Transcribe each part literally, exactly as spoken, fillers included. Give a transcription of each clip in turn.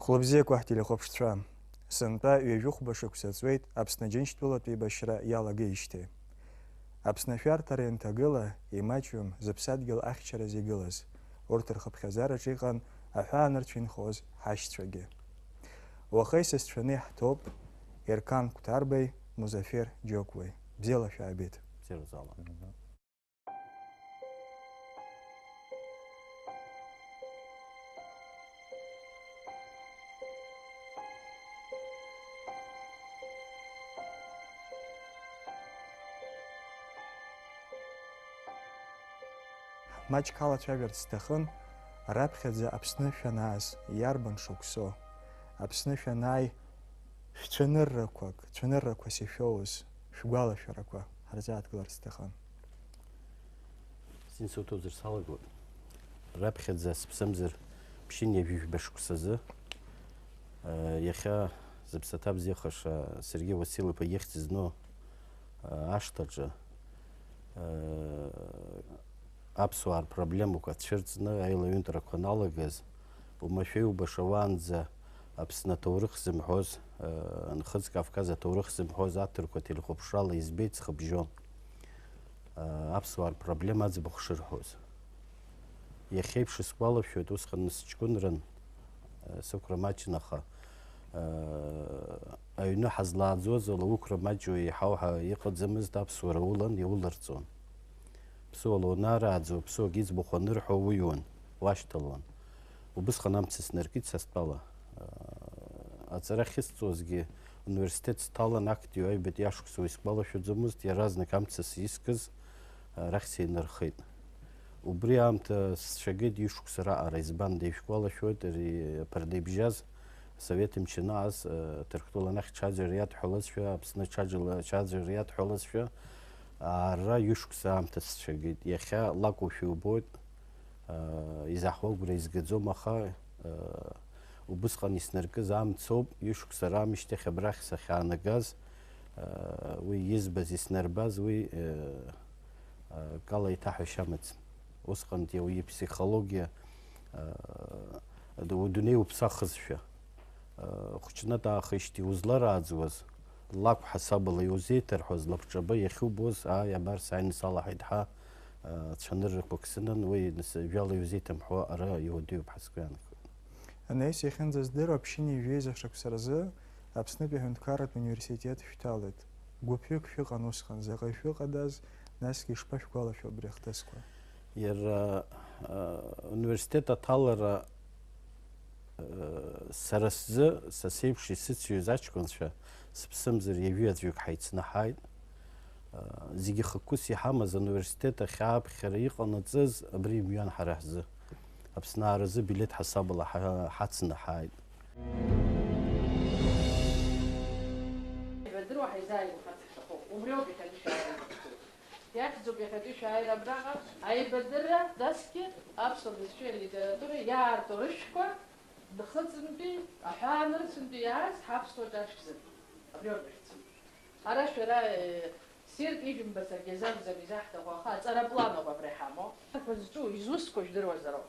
Хәлыбзиақәа ҳтелехәаԥшцәа, сынтәа ҩажәихәба шықәса ҵуеит Аԥсны Џьынџьтәылатә еибашьра иалагеижьҭеи. Аԥсны ашәарҭара ианҭагыла, имаҷҩым зыԥсадгьыл ахьчараз игылаз, урҭ рхыԥхьаӡараҿы иҟан аҳәаанырцә инхоз ҳашьцәагьы. Уаха исасцәаны иаҳҭоуп Ерқан Қәҭарбеи Музафер Џьокуеи. Бзиала шәаабеит. Бзиара узаалан. Маҷк ҳалацәажәарц сҭахын, раԥхьаӡа Аԥсны шәанааз, иарбан шықәсоу? Аԥсны шәанааи, шәцәаныррақәак, цәаныррақәас ишәоуз, шәгәалашәарақәа ҳарзааҭгыларц сҭахын. Зин суҭозар салагоит. Раԥхьаӡа сыԥсымзар ԥшьынҩажәижәба шықәсазы, э, иахьа зыԥсаҭа бзиахаша Сергеи Уасил-иԥа ихьӡ зну, э, ашҭаҿы, э, аԥсуаа рпроблемақәа цәырҵны аилаҩынтрақәа аналагаз, умашәа-иубаша уаанӡа Аԥсны аҭоурых зымҳәоз, э, Нхыҵ Кавказ аҭоурых зымҳәоз аҭырқәа телехәаԥшрала избеит, схыбжьон. Э, аԥсуаа рпроблема аӡбахә шырҳәоз. Иахьеиԥш исгәалашәоит, усҟан сҷкәынран, э, сықәра маҷын, аха, э, аҩны ҳазлааӡоз ала уқәра маҷу еиҳау ҳәа иҟаӡамызт, аԥсуара улан, иуларҵон. Ԥсуала унарааӡо, ԥсуак иӡбахә анырҳәо уҩуан, уашьҭалон. Убысҟан амца снаркит са стәала. Аҵара ахьысҵозгьы университет сҭалан, актәи аҩбатәи ашықәс уи сгәалашәаӡомызт, иаразнак амца сискыз, арахь сеинырхеит. Убри аамҭа сцәагеит ҩышықәса раҟара, избан, дышәгәалашәоит, ари аԥардеибжьаз, Асовет мчы анааз, Ҭырқәтәыла анахь ҽаӡәыр иадҳәалазшәа, Аԥсны ҽаџьала-, ҽаӡәыр иадҳәалазшәа, ара ҩышықәса аамҭа сцәагеит. Иахьа лакәушәа иубоит, изаҳуа агәра изгаӡом, аха, убысҟан иснаркыз амцоуп, ҩышықәса раамышьҭахь абрахь сахьаанагаз, уи избаз, иснарбаз, уи, акала еиҭаҳәашьа амаӡам. Усҟантәи ауаҩы иԥсихологиа, э, д-, удунеи уԥсахызшәа, э, хәыҷны даахижьҭеи узларааӡуаз, лакә ҳасабала иузеиҭарҳәоз лабҿаба иахьубоз, ааи, абар сааины салаҳаит ҳәа, э, цәаныррақәак сыман, уи нас жәала иузеиҭамҳәо ара иуадаҩуп ҳәа сгәы иаанагоит. Анаҩс иахьынӡаздыруа, ԥшьынҩажәи жәеиза шықәса рзы Аԥснытәи аҳәынҭқарратә университет шәҭалеит. Гәыԥҩык шәыҟан усҟан, заҟаҩ шәыҟадаз, насгьы ишԥашәгәалашәо абри ахҭысқәа? Иара, а, университет аҭалара, а, сара сзы, са сеиԥш исыцәҩыз аҷкәынцәа, сыԥсымзар ҩажәи аӡәҩык ҳаицны ҳааит. А, зегьы хықәкыс иҳамаз, ауниверситет ахь ааԥхьара иҟанаҵаз абри мҩан ҳара ҳзы. Аԥсны ааразы билеҭ ҳасабала ҳа-, ҳацны ҳааит. Ибадыруа ҳаизааигәахарц ҳҭахуп. Убриоуп иахьатәи шәааира. Иахьӡуп иахьатәи шәааира абраҟа аибадырра, насгьы аԥсуа бызшәеи алитературеи иаарту рышәқәа Нхыҵынтәи, аҳәаанырцәынтәи иааз ҳаԥсуа ҿар шәзы. Абриоуп иахьӡу. Ара шәара, э, ссирк ижәымбац агьазы акәӡам изаҳҭаху, аха аҵара план ауп абра иҳамоу. Ҳәа зҿу изусқәа жәдыруазароуп.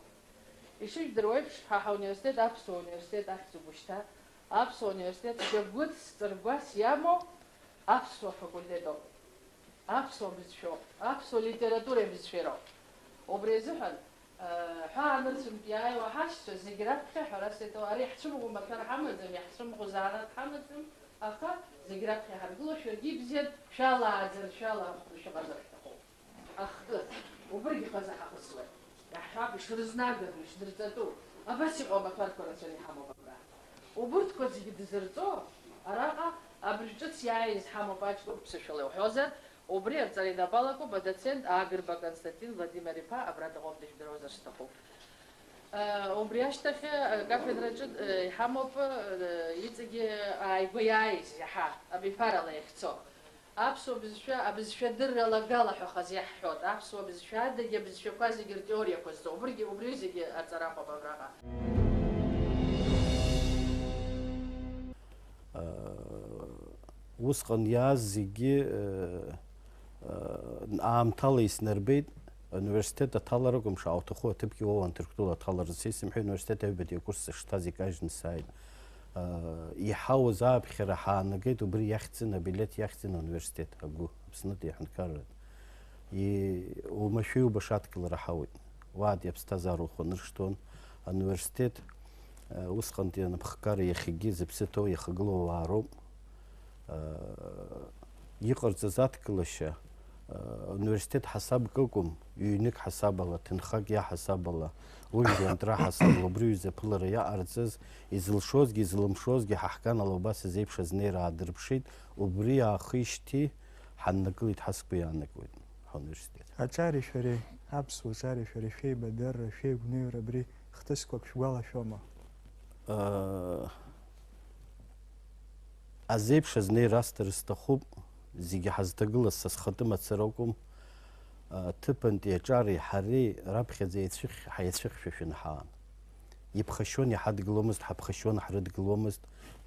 Ишыжәдыруа еиԥш, ҳа ҳауниверситет аԥсуа университет ахьӡуп ушьҭа. Аԥсуа университет џьагәыц, ҵыргәас иамоу аԥсуа факультетоуп. Аԥсуа бызшәоуп, аԥсуа литературеи абызшәеи роуп. Убри азыҳәан, э, ҳәаанырцәынтә иааиуа ҳашьцәа зегь раԥхьа, ҳәарас иаҭаху, ари иаҳцәымӷу мацара ҳамаӡам, иаҳцәымӷу заанаҵ ҳамаӡам, аха зегь раԥхьа иҳаргыло шәаргьы ибзиан, шәалааӡар, шәалахәны шәыҟазар ҳҭахуп. Ахкы, убыргьы хазы ҳахысуеит. Иаҳҳәап, ишрызнагатәу, ишдырҵатәу. Абас иҟоу амаҭәарқәа рацәаны иҳамоуп абра. Убырҭқәа зегьы дызырҵо, араҟа абри ҿыц иааиз ҳамоуп аҷкәын, ԥсышәала иуҳәозар, убри арҵара инапы алакуп адоцент Агрба Константин Владимир-иԥа, абра дыҟоуп, дыжәдыруазар сҭахуп. Э, убри ашьҭахь, э, акафедраҿы, э, иҳамоуп, э, иҵегьы ааигәа иааиз иаҳа абиԥарала иахьцо. Аԥсуа бызшәа, абызшәа дырра лагала ҳәа хазы иаҳҳәоит. Аԥсуа бызшәа адагьы абызшәақәа зегьы ртеориақәа зҵо, убригьы, убри зегьы аҵара акәым абраҟа. Усҟан иааз зегьы, аамҭала иснарбеит, ауниверситет аҭалара акәым, шаҟа уҭаху аҭыԥгьы уоуан, Ҭырқәтәыла аҭаларазы. Исымҳәеи, университет аҩбатәи акурс сышҭаз икажьны сааит. Иҳауз ааԥхьара ҳаанагеит, убри иахьӡын, абилеҭ иахьӡын ауниверситет, агәы, Аԥснытәи аҳәынҭқарратә. И-, уамашәа иубаша адгылара ҳауеит. Уаатәи аԥсҭазаара ухәаныршҭуан. Ауниверситет, э, усҟантәи анапхгара иахьагьы зыԥсы ҭоу иахагылоу ауаа роуп. Э, иҟарҵаз адгылашьа, э, университет ҳасабк акәым, ҩ-ҩнык ҳасабала, ҭынхак иаҳасабала, ужәҩа анҭра ҳасабала, убри ҩыза аԥылара иаҟарҵаз, изылшозгьы, изылымшозгьы ҳа ҳганала убас азеиԥш азнеира аадырԥшит, убри аахижьҭеи ҳаннакылеит, ҳа сгәы иаанагоит, ҳауниверситет. Аҿари шәареи, аԥсуа ҿари шәареи шәеибадырра, шәеигәныҩра абри хҭысқәак шәгәалашәома? Э, азеиԥш азнеира асҭар сҭахуп, зегьы ҳазҭагылаз са схатәы мацара акәым, аҭыԥантәи аҿареи ҳареи раԥхьаӡа еицәых-, ҳаицәыхьшәашәаны ҳаан. Иԥхашьон, иҳадгыломызт, ҳаԥхашьон, ҳрыдгыломызт,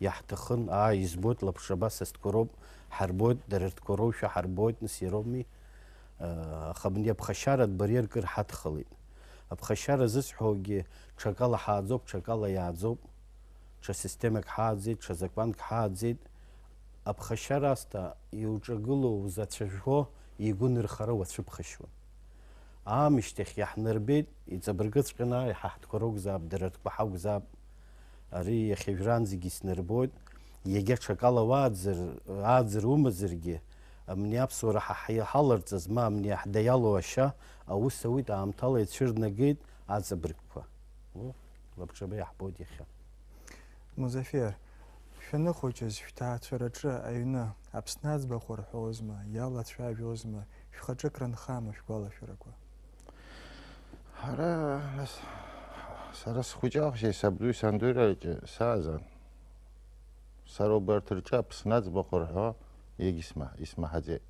иаҳҭахын, аа, избоит, лаԥш абас астәқәа роуп, ҳарбоит, дара ртәқәа роушәа ҳарбоит, нас иароуми. Аха абни аԥхашьаратә бариер кыр ҳадхалеит. Аԥхашьара зысҳәогьы, ҽакала ҳааӡоуп, ҽакала иааӡоуп, ҽа системак ҳааӡеит, ҽа закәанк ҳааӡеит. Аԥхашьара асҭа иуҿагылоу узацәажәо игәы нырхара уацәыԥхашьуан. Аамышьҭахь иаҳнарбеит, иҵабыргыҵәҟьаны, аиҳа ҳтәқәа ракәзаап, дара ртәқәа ҳакәзаап. Ари иахьа жәранӡагьы снарбоит. Иагьа ҽакала уааӡар, ааӡара умазаргьы, амни аԥсуара ҳа ҳа-, ҳаларҵаз, ма амни ҳда иалоу ашьа, аус ауит, аамҭала ицәырнагеит аҵабыргқәа. О, лабҿаба иаҳбоит иахьа. Музафер, шәаныхәыҷыз шәҭаацәараҿы аҩны Аԥсны аӡбахә рҳәозма, иалацәажәозма, шәхаҿык рынхама шәгәалашәарақәа? Ҳара, нас, сара схәыҷаахшьеи сабдуи сандуи раҿы саазан. Сара убарҭ рҿы Аԥсны аӡбахә рҳәо егьысма-, исмаҳаӡеит.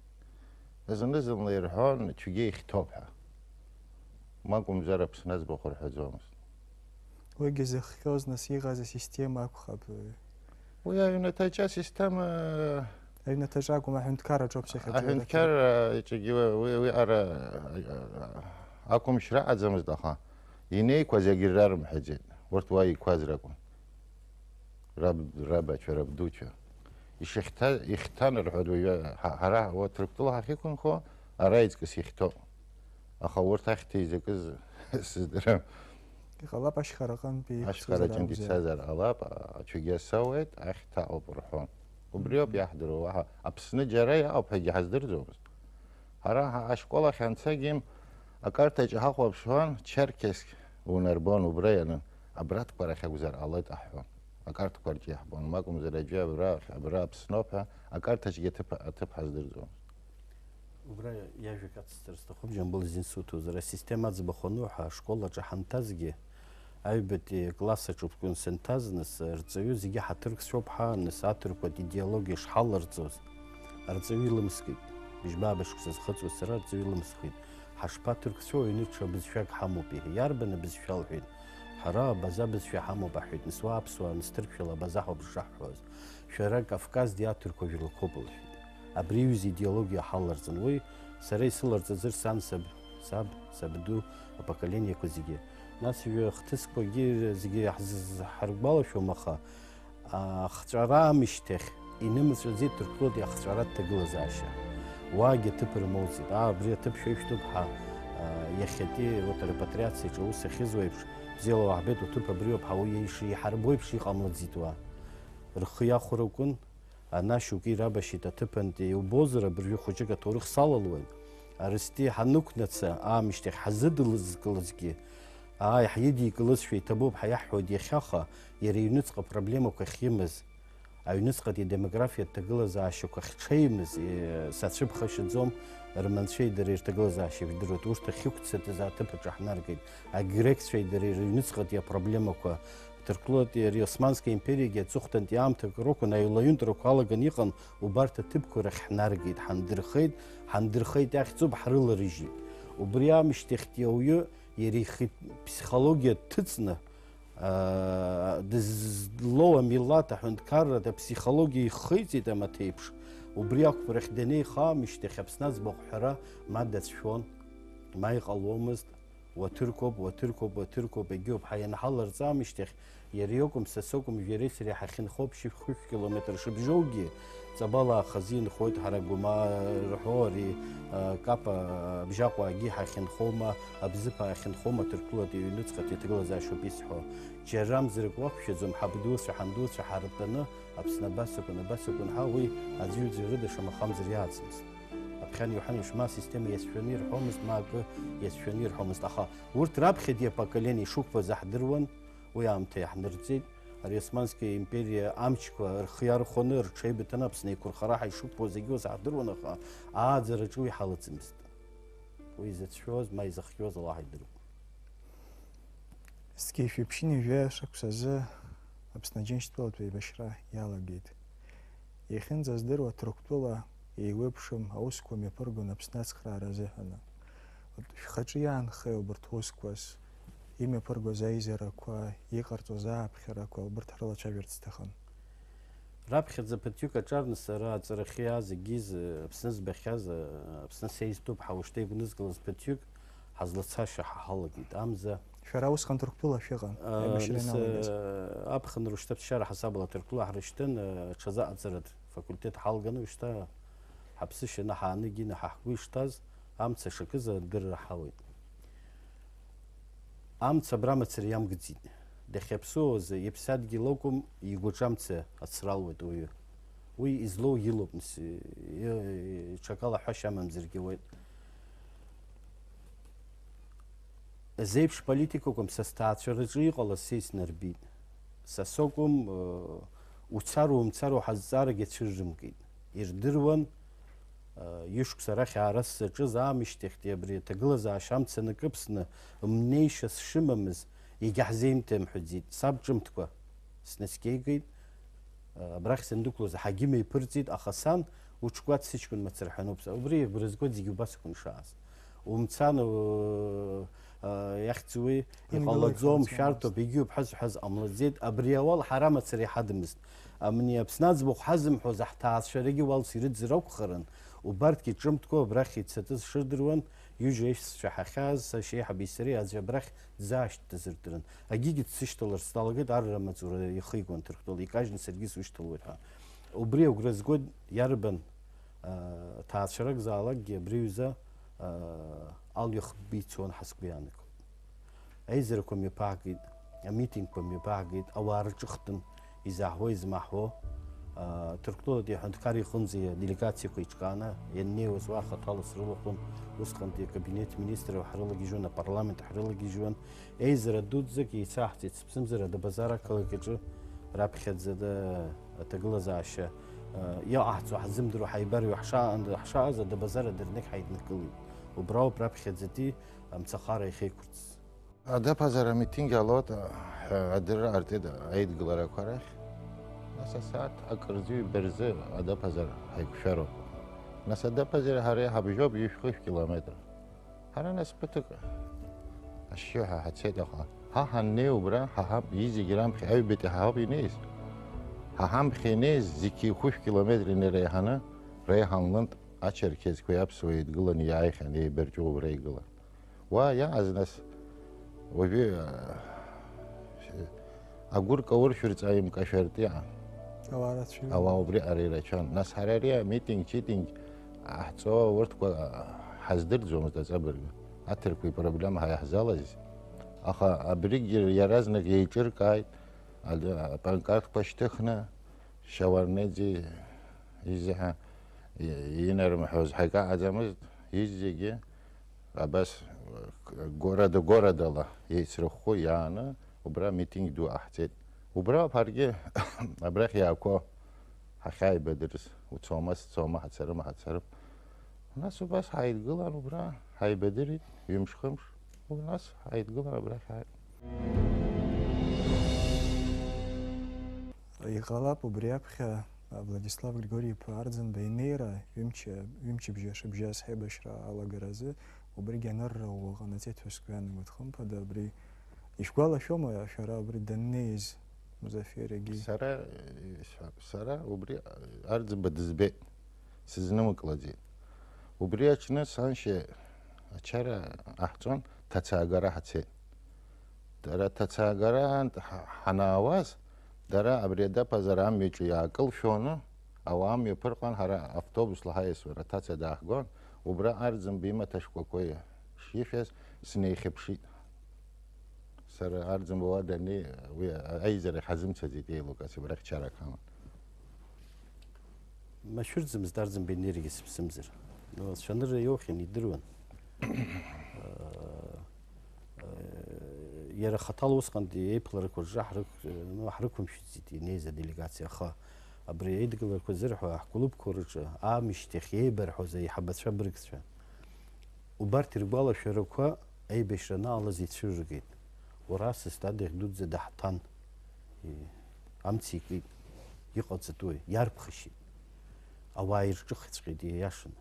Зны-зынла ирҳәон, цәгьа ихьҭоуп ҳәа. Макәымзар Аԥсны аӡбахә рҳәаӡомызт. Уигьы зыхҟьоз, нас, иҟаз асистема акәхап. Уи аҩнаҭаҿы асистема Аҩнаҭаҿы акәым, аҳәынҭқарраҿы ауп сахьаҿу. Аҳәынҭқарра иҿгьы уи, уи, уи ара, а, а, ақәымшәра аӡамызт, аха инеиқәаз егьырра рымҳәаӡеит. Урҭ уа иқәаз ракәын. Раб, рабацәа, рабдуцәа. Ишихьҭа-, ихьҭан рҳәоит уажәы, ҳа-, ҳара уа Ҭырқәтәыла ҳахьықәынхо, ара иҵкыс ихьҭоуп. Аха урҭ ахьҭа изакыз сыздырам. Иҟалап, ашьхара аҟынтәи Ашьхара иқәҵызар ҿынтә акәзар. Ицазар ҟалап, а-, ацәагьы асауеит, ахьҭа ауп рҳәон. Убри ауп иаҳдыруа, уаҳа Аԥсны џьара иаауп ҳәагьы ҳаздырӡомызт. Ҳара ҳа-, ашкол ахь ҳанцагьы акарҭаҿы ҳахәаԥшуан, Черкесск унарбон, убра ианын, абратәқәа рахь акәзар ҟалоит аҳҳәон. Акарҭқәа рҿы иаҳбон, макәымзар аӡәы абра, абра Аԥсноуп ҳәа, акарҭаҿгьы аҭыԥ, аҭыԥ ҳаздырӡомызт. Убра иажәак ацысҵар сҭахуп, Џьамбул, изин суҭозар, асистема аӡбахә ану ҳәа ашкол аҿы ҳанҭазгьы, аҩбатәи класс аҿы уԥкын санҭаз, нас, рҵаҩы зегьы ҳаҭырқәцәоуп ҳәа, нас, аҭырқәатә идеологиа шҳаларҵоз, арҵаҩы илымскит. Быжьба-ааба шықәса зхыҵуаз сара арҵаҩы илымсхит. Ҳашԥаҭырқәцәоу, аҩны ҽа бызшәак ҳамоуп, иҳәеит. Иарбан абызшәа, лҳәеит. Ҳара абаза бызшәа ҳамоуп, аҳәеит. Нас уа аԥсуаа, нас ҭырқәшәала абаза ҳауп шаҳҳәоз. Шәара Кавказтәи аҭырқәа жәлақәоуп, лҳәеит. Абри аҩыза идеологиа ҳаларҵон. Уи сара исыларҵазар сан, саб, саб, сабду апоколениақәа зегьы. Нас ҩы хҭысқәагьы зегьы ҳзы-, ҳаргәалашәом, аха ахҵәара аамышьҭахь инымҵәаӡеит Ҭырқәтәылатәи ахҵәаратә ҭагылазаашьа. Уаагьы аҭыԥ рмоуӡеит. Аа, абри аҭыԥ шәа ишәҭуп ҳәа, аа, иахьатәи, вот, репатриациаҿы аус ахьызуа еиԥш, бзиала уаҳбеит, уҭыԥ абриоуп ҳәа уи ишиҳарбо еиԥш иҟамлаӡеит уа. Рхы иахәаракәын, анашьоук ирабашьит аҭыԥантәи, иубозар, абыржәы хәыҷык аҭоурых салалуан. Арсти ҳанықәнаца аамышьҭахь ҳазыдылызкылазгьы, ааи, ҳидикылозшәа иҭабуп ҳәа иаҳҳәоит иахьаха, иара иҩныҵҟа проблемақәа ахьимаз, аҩныҵҟатәи адемографиатә ҭагылазаашьақәа ахьҽеимыз, е, сацәыԥхашьаӡом, рманцәеи дареи рҭагылазаашьа жәдыруеит, урҭ ахьықәцатәыз аҭыԥ аҿы ҳнаргеит, агрекцәеи дареи рыҩныҵҟатәи апроблемақәа, Ҭырқәтәылатәи ари Османская империагьы аҵыхәтәантәи аамҭак рықәын, аҩлаҩынтрақәа алаган иҟан, убарҭ аҭыԥқәа рахь ҳнаргеит, ҳандырхеит, ҳандырхеит, иахьӡуп, ҳрыларыжьит. Убри аамышьҭахьтәи ауаҩы иара ихатә ԥсихологиа дҭыҵны, аа, дызлоу амилаҭ аҳәынҭқарратә аԥсихологиа ихеиҵеит амаҭеиԥш. Убри ақәԥарахь данеиха аамышьҭахь Аԥсны аӡбахә ҳәара ма дацәшәон, ма иҟаломызт. Уаҭырқәоуп, уаҭырқәоуп, уаҭырқәоуп, егьиуп. Ҳа ианҳаларҵам ишьҭахь, иара иакәым, са сакәым, жәареи сареи ҳахьынхо ԥшьышә-хышә километр шыбжьоугьы, ҵабалаа хазы инхоит, ҳара Гәымаа рҳәо, ари, а, Капа, а, Бжьаҟәаагьы ҳахьынхома, Абзыԥаа ахьынхома, Ҭырқәтәылатәи аҩныҵҟатәи аҭагылазаашьоуп исҳәо. Џьарамзарак уақәшәаӡом, ҳабдуцәа, ҳандуцәа ҳартәаны, Аԥсны абас акәын, абас акәын ҳәа, уи аӡәы-ҩыџьа рыда шамахамзар иааӡамызт. Аԥхьан иуҳәан еиԥш, ма асистема иацәшәаны ирҳәомызт, ма акы иацәшәаны ирҳәомызт, аха урҭ раԥхьатәи апоколение ишықәԥаз ҳдыруан, уи аамҭа иаҳнырҵеит. Ари Османская империа амчқәа рхы иархәаны, рҽеибыҭаны Аԥсны еиқәырхара ҳәа ишықәԥо зегьы ус ҳдыруан, аха ааӡараҿы уи ҳалаӡамызт. Уи изыцәшәоз, ма изыхҟьоз Аллаҳ идыруан. Зқьи жәшәи ԥшьынҩажәи шықәсазы Аԥсны Аџьынџьтәылатә еибашьра иалагеит. Иахьынӡаздыруа Ҭырқәтәыла еиуеиԥшым аусқәа мҩаԥыргон Аԥсны ацхраара азыҳәаны. Шәхаҿы иаанхеи убарҭ усқәас, имҩаԥыргоз аизарақәа, иҟарҵоз ааԥхьарақәа, убарҭ ҳрылацәажәарц сҭахын. Раԥхьаӡа ԥыҭҩык аҿарны сара аҵарахьы иааз егьиз, Аԥсны збахьаз, Аԥсны сеизтәуп ҳәа ушьҭа игәнызкылаз ԥыҭҩык ҳазлацаша ҳа ҳалагеит. Амза Шәара усҟан Ҭырқәтәыла шәыҟан, аибашьра нас, ианалагаз? Аԥхынра ушьҭа ԥсшьара ҳасабала Ҭырқәтәыла ҳрышьҭын, ҽазы аҵаратә факультет ҳалганы ушьҭа ҳаԥсышьа ҳаанагены ҳа ҳгәы ишҭаз амца шакыз адырра ҳауеит. Амца абра мацара иамгӡеит. Дахьаԥсуоз иԥсадгьыл акәым, игәаҿы амца ацралуеит ауаҩы. Уи излоу илоуп, нас, и-, и-, ҽакала ҳәашьа амамзаргьы ауеит. Зеиԥш политикакәым са сҭаацәараҿы иҟалаз са иснарбеит. Са сакәым, э, уцару умцару ҳазҵаарагьы ацәыррымкит. Ирдыруан, э, ҩышықәса арахь аара сзаҿыз аамышьҭахьтәи абри аҭагылазаашьа амца анакыԥсны мнеишьа сшымамыз, егьаҳзеимҭамҳәаӡеит. Саб ҿымҭкәа снаскьеигеит. Абрахь сандәықәлоз ҳагьымеиԥырҵит, аха сан, уҽгәац сыҷкәын мацара ҳәа ануп, убри агәра згоит зегьы убас акәын ишааз. Умцан, у-, а, иахьӡуи, иҟалаӡом, шәарҭоуп, егьиуп ҳәа сҳәаз ҟамлаӡеит, абри ауал ҳара мацара иҳадмызт. Амни Аԥсны аӡбахә ҳазымҳәоз аҳҭаацәарагьы уалс ирыӡыр акәхарын, убарҭгьы ҿымҭкәа абрахь ицатәыз шырдыруан, ҩыџьа аишьцәа ҳахьааз, сашьа еиҳаби сареи аӡәы абрахь дзаашьҭ дазыртырын. Агьигьы дсышьҭаларц далагеит, арра амаҵура ихигон Ҭырқәтәыла, икажьны саргьы сушьҭалоит ҳәа. Убри агәра згоит, иарбан, аа, ҭаацәаракзаалакгьы абри аҩыза, аа, алҩа хбба ицон ҳәа сгәы иаанагоит. Аизарақәа мҩаԥаагеит, амитингқәа мҩаԥаагеит, ауаа рҿыхтәын, изаҳауа, измаҳауа. Аа, Ҭырқәтәылатәи аҳәынҭқар иҟынӡа аделегациақәа еиҿкааны ианнеиуаз уа хаҭала срылахәын, усҟантәи акабинет министрра ҳрылагьежьуан, апарламент ҳрылагьежьуан. Еизара дуӡӡак еицаҳҵеит, сыԥсымзар Адабазар ақалақь аҿы раԥхьаӡа аҭагылазаашьа, э, иҟаҳҵо ҳзымдыруа, ҳаибарыҩ ҳшаан-, ҳшааз Адабазар адырнегь ҳаиднакылеит. Убра ауп раԥхьаӡатәи амцахара иахьеиқәырҵаз. Адабазар амитинг алоит, э, адырра ҟарҵеит аидгыларақәа рахь. Нас асааҭ акырӡа ҩба рзы Адабазар ҳаиқәшәароуп. Нас Адабазари ҳареи ҳабжьоуп ҩышәхышә километр. Ҳара нас ԥыҭк ашьшьыҳәа ҳацеит, аха ҳа ҳаннеи убра, ҳа ҳаб, изегь рамхи аҩбатәи ҳа ҳауп инеиз. Ҳа ҳамхи инеиз зқьи хәышә километр инереиҳаны реиҳан лынтә ачерқьезқәеи аԥсуеи еидгыланы иааихьан, еибарҵәо убра игылан. Уа иааз нас уажәы, а, агәыр кауршәырҵа имкашәартә иҟан. Ауаа рацәаҩын. Ауаа убри ара ирацәан. Нас ҳара ари амитинг-читинг ҟаҳҵо урҭқәа ҳаздырӡомызт аҵабырг. Аҭырқәа ипроблема ҳа иаҳзалаз. Аха абригьы иаразнак еиҿыркааит, ад-, апанкартқәа шьҭыхны, Шьауарнеӡе изыҳәа и-, инарымҳәоз ҳаиқәаҳаӡамызт, изегьы абас, города-городала еицрыхәхәо иааны, убра митинг ду ҟаҳҵеит. Убра ҳаргьы абрахь иаақәо ҳахьааибадырыз, уцома, сцома, ҳацарыма, ҳацарым. Нас убас ҳааидгылан убра, ҳаибадырит, ҩымш-хымш, нас ҳааидгылан абрахь ааит. Иҟалап убри аԥхьа Владислав Григори-иԥа Арӡынба инеира, ҩымч-, ҩымчыбжьа шыбжьаз ҳаибашьра алагаразы, убригь анырра ӷәӷәа ҟанаҵеит ҳәа сгәы иаанагоит, хымԥада, абри ишәгәалашәома шәара абри даннеиз Музафер егьи? Сара, сара убри Арӡынба дызбеит, сызнымыклаӡеит. Убри аҽны саншьа Ачара аҳҵон, ҭацаагара ҳацеит. Дара ҭацаагара ҳа-, ҳанаауаз, дара абри адаԥазара амҩаҿы иаакылшәоны, ауаа мҩаԥырҟан, ҳара автобусла ҳаиасуан, аҭаца дааҳгон, убра Арӡынба имаҭа шкәакәа шишәаз снеихьыԥшит. Сара Арӡынба уа даннеи, уи аизарахь ҳазымцаӡеит, еилукац, абрахь чарак ҳаман. Машәырӡымызт Арӡынба инеиргьы сыԥсымзар. Ну, цәанырра иоухьан, идыруан. Э, э, иара хаҭала усҟантәи еиԥыларақәа рҿы ҳрықә-, ну, ҳрықәымшәыцит инеиз аделегациа, аха абри аидгыларақәа зырҳәо ҳклубқәа рҿы аамышьҭахь еибарҳәоз аиҳабацәа быргцәа. Убарҭ иргәалашәарақәа аибашьра анаалаз ицәырыргеит. Уара асасдад ахь дуӡӡа даҳҭан. Е, амца икит. Иҟаҵатәуи? Иарԥхашьеит. Ауаа ирҿыхҵәҟьеит, ииашаны.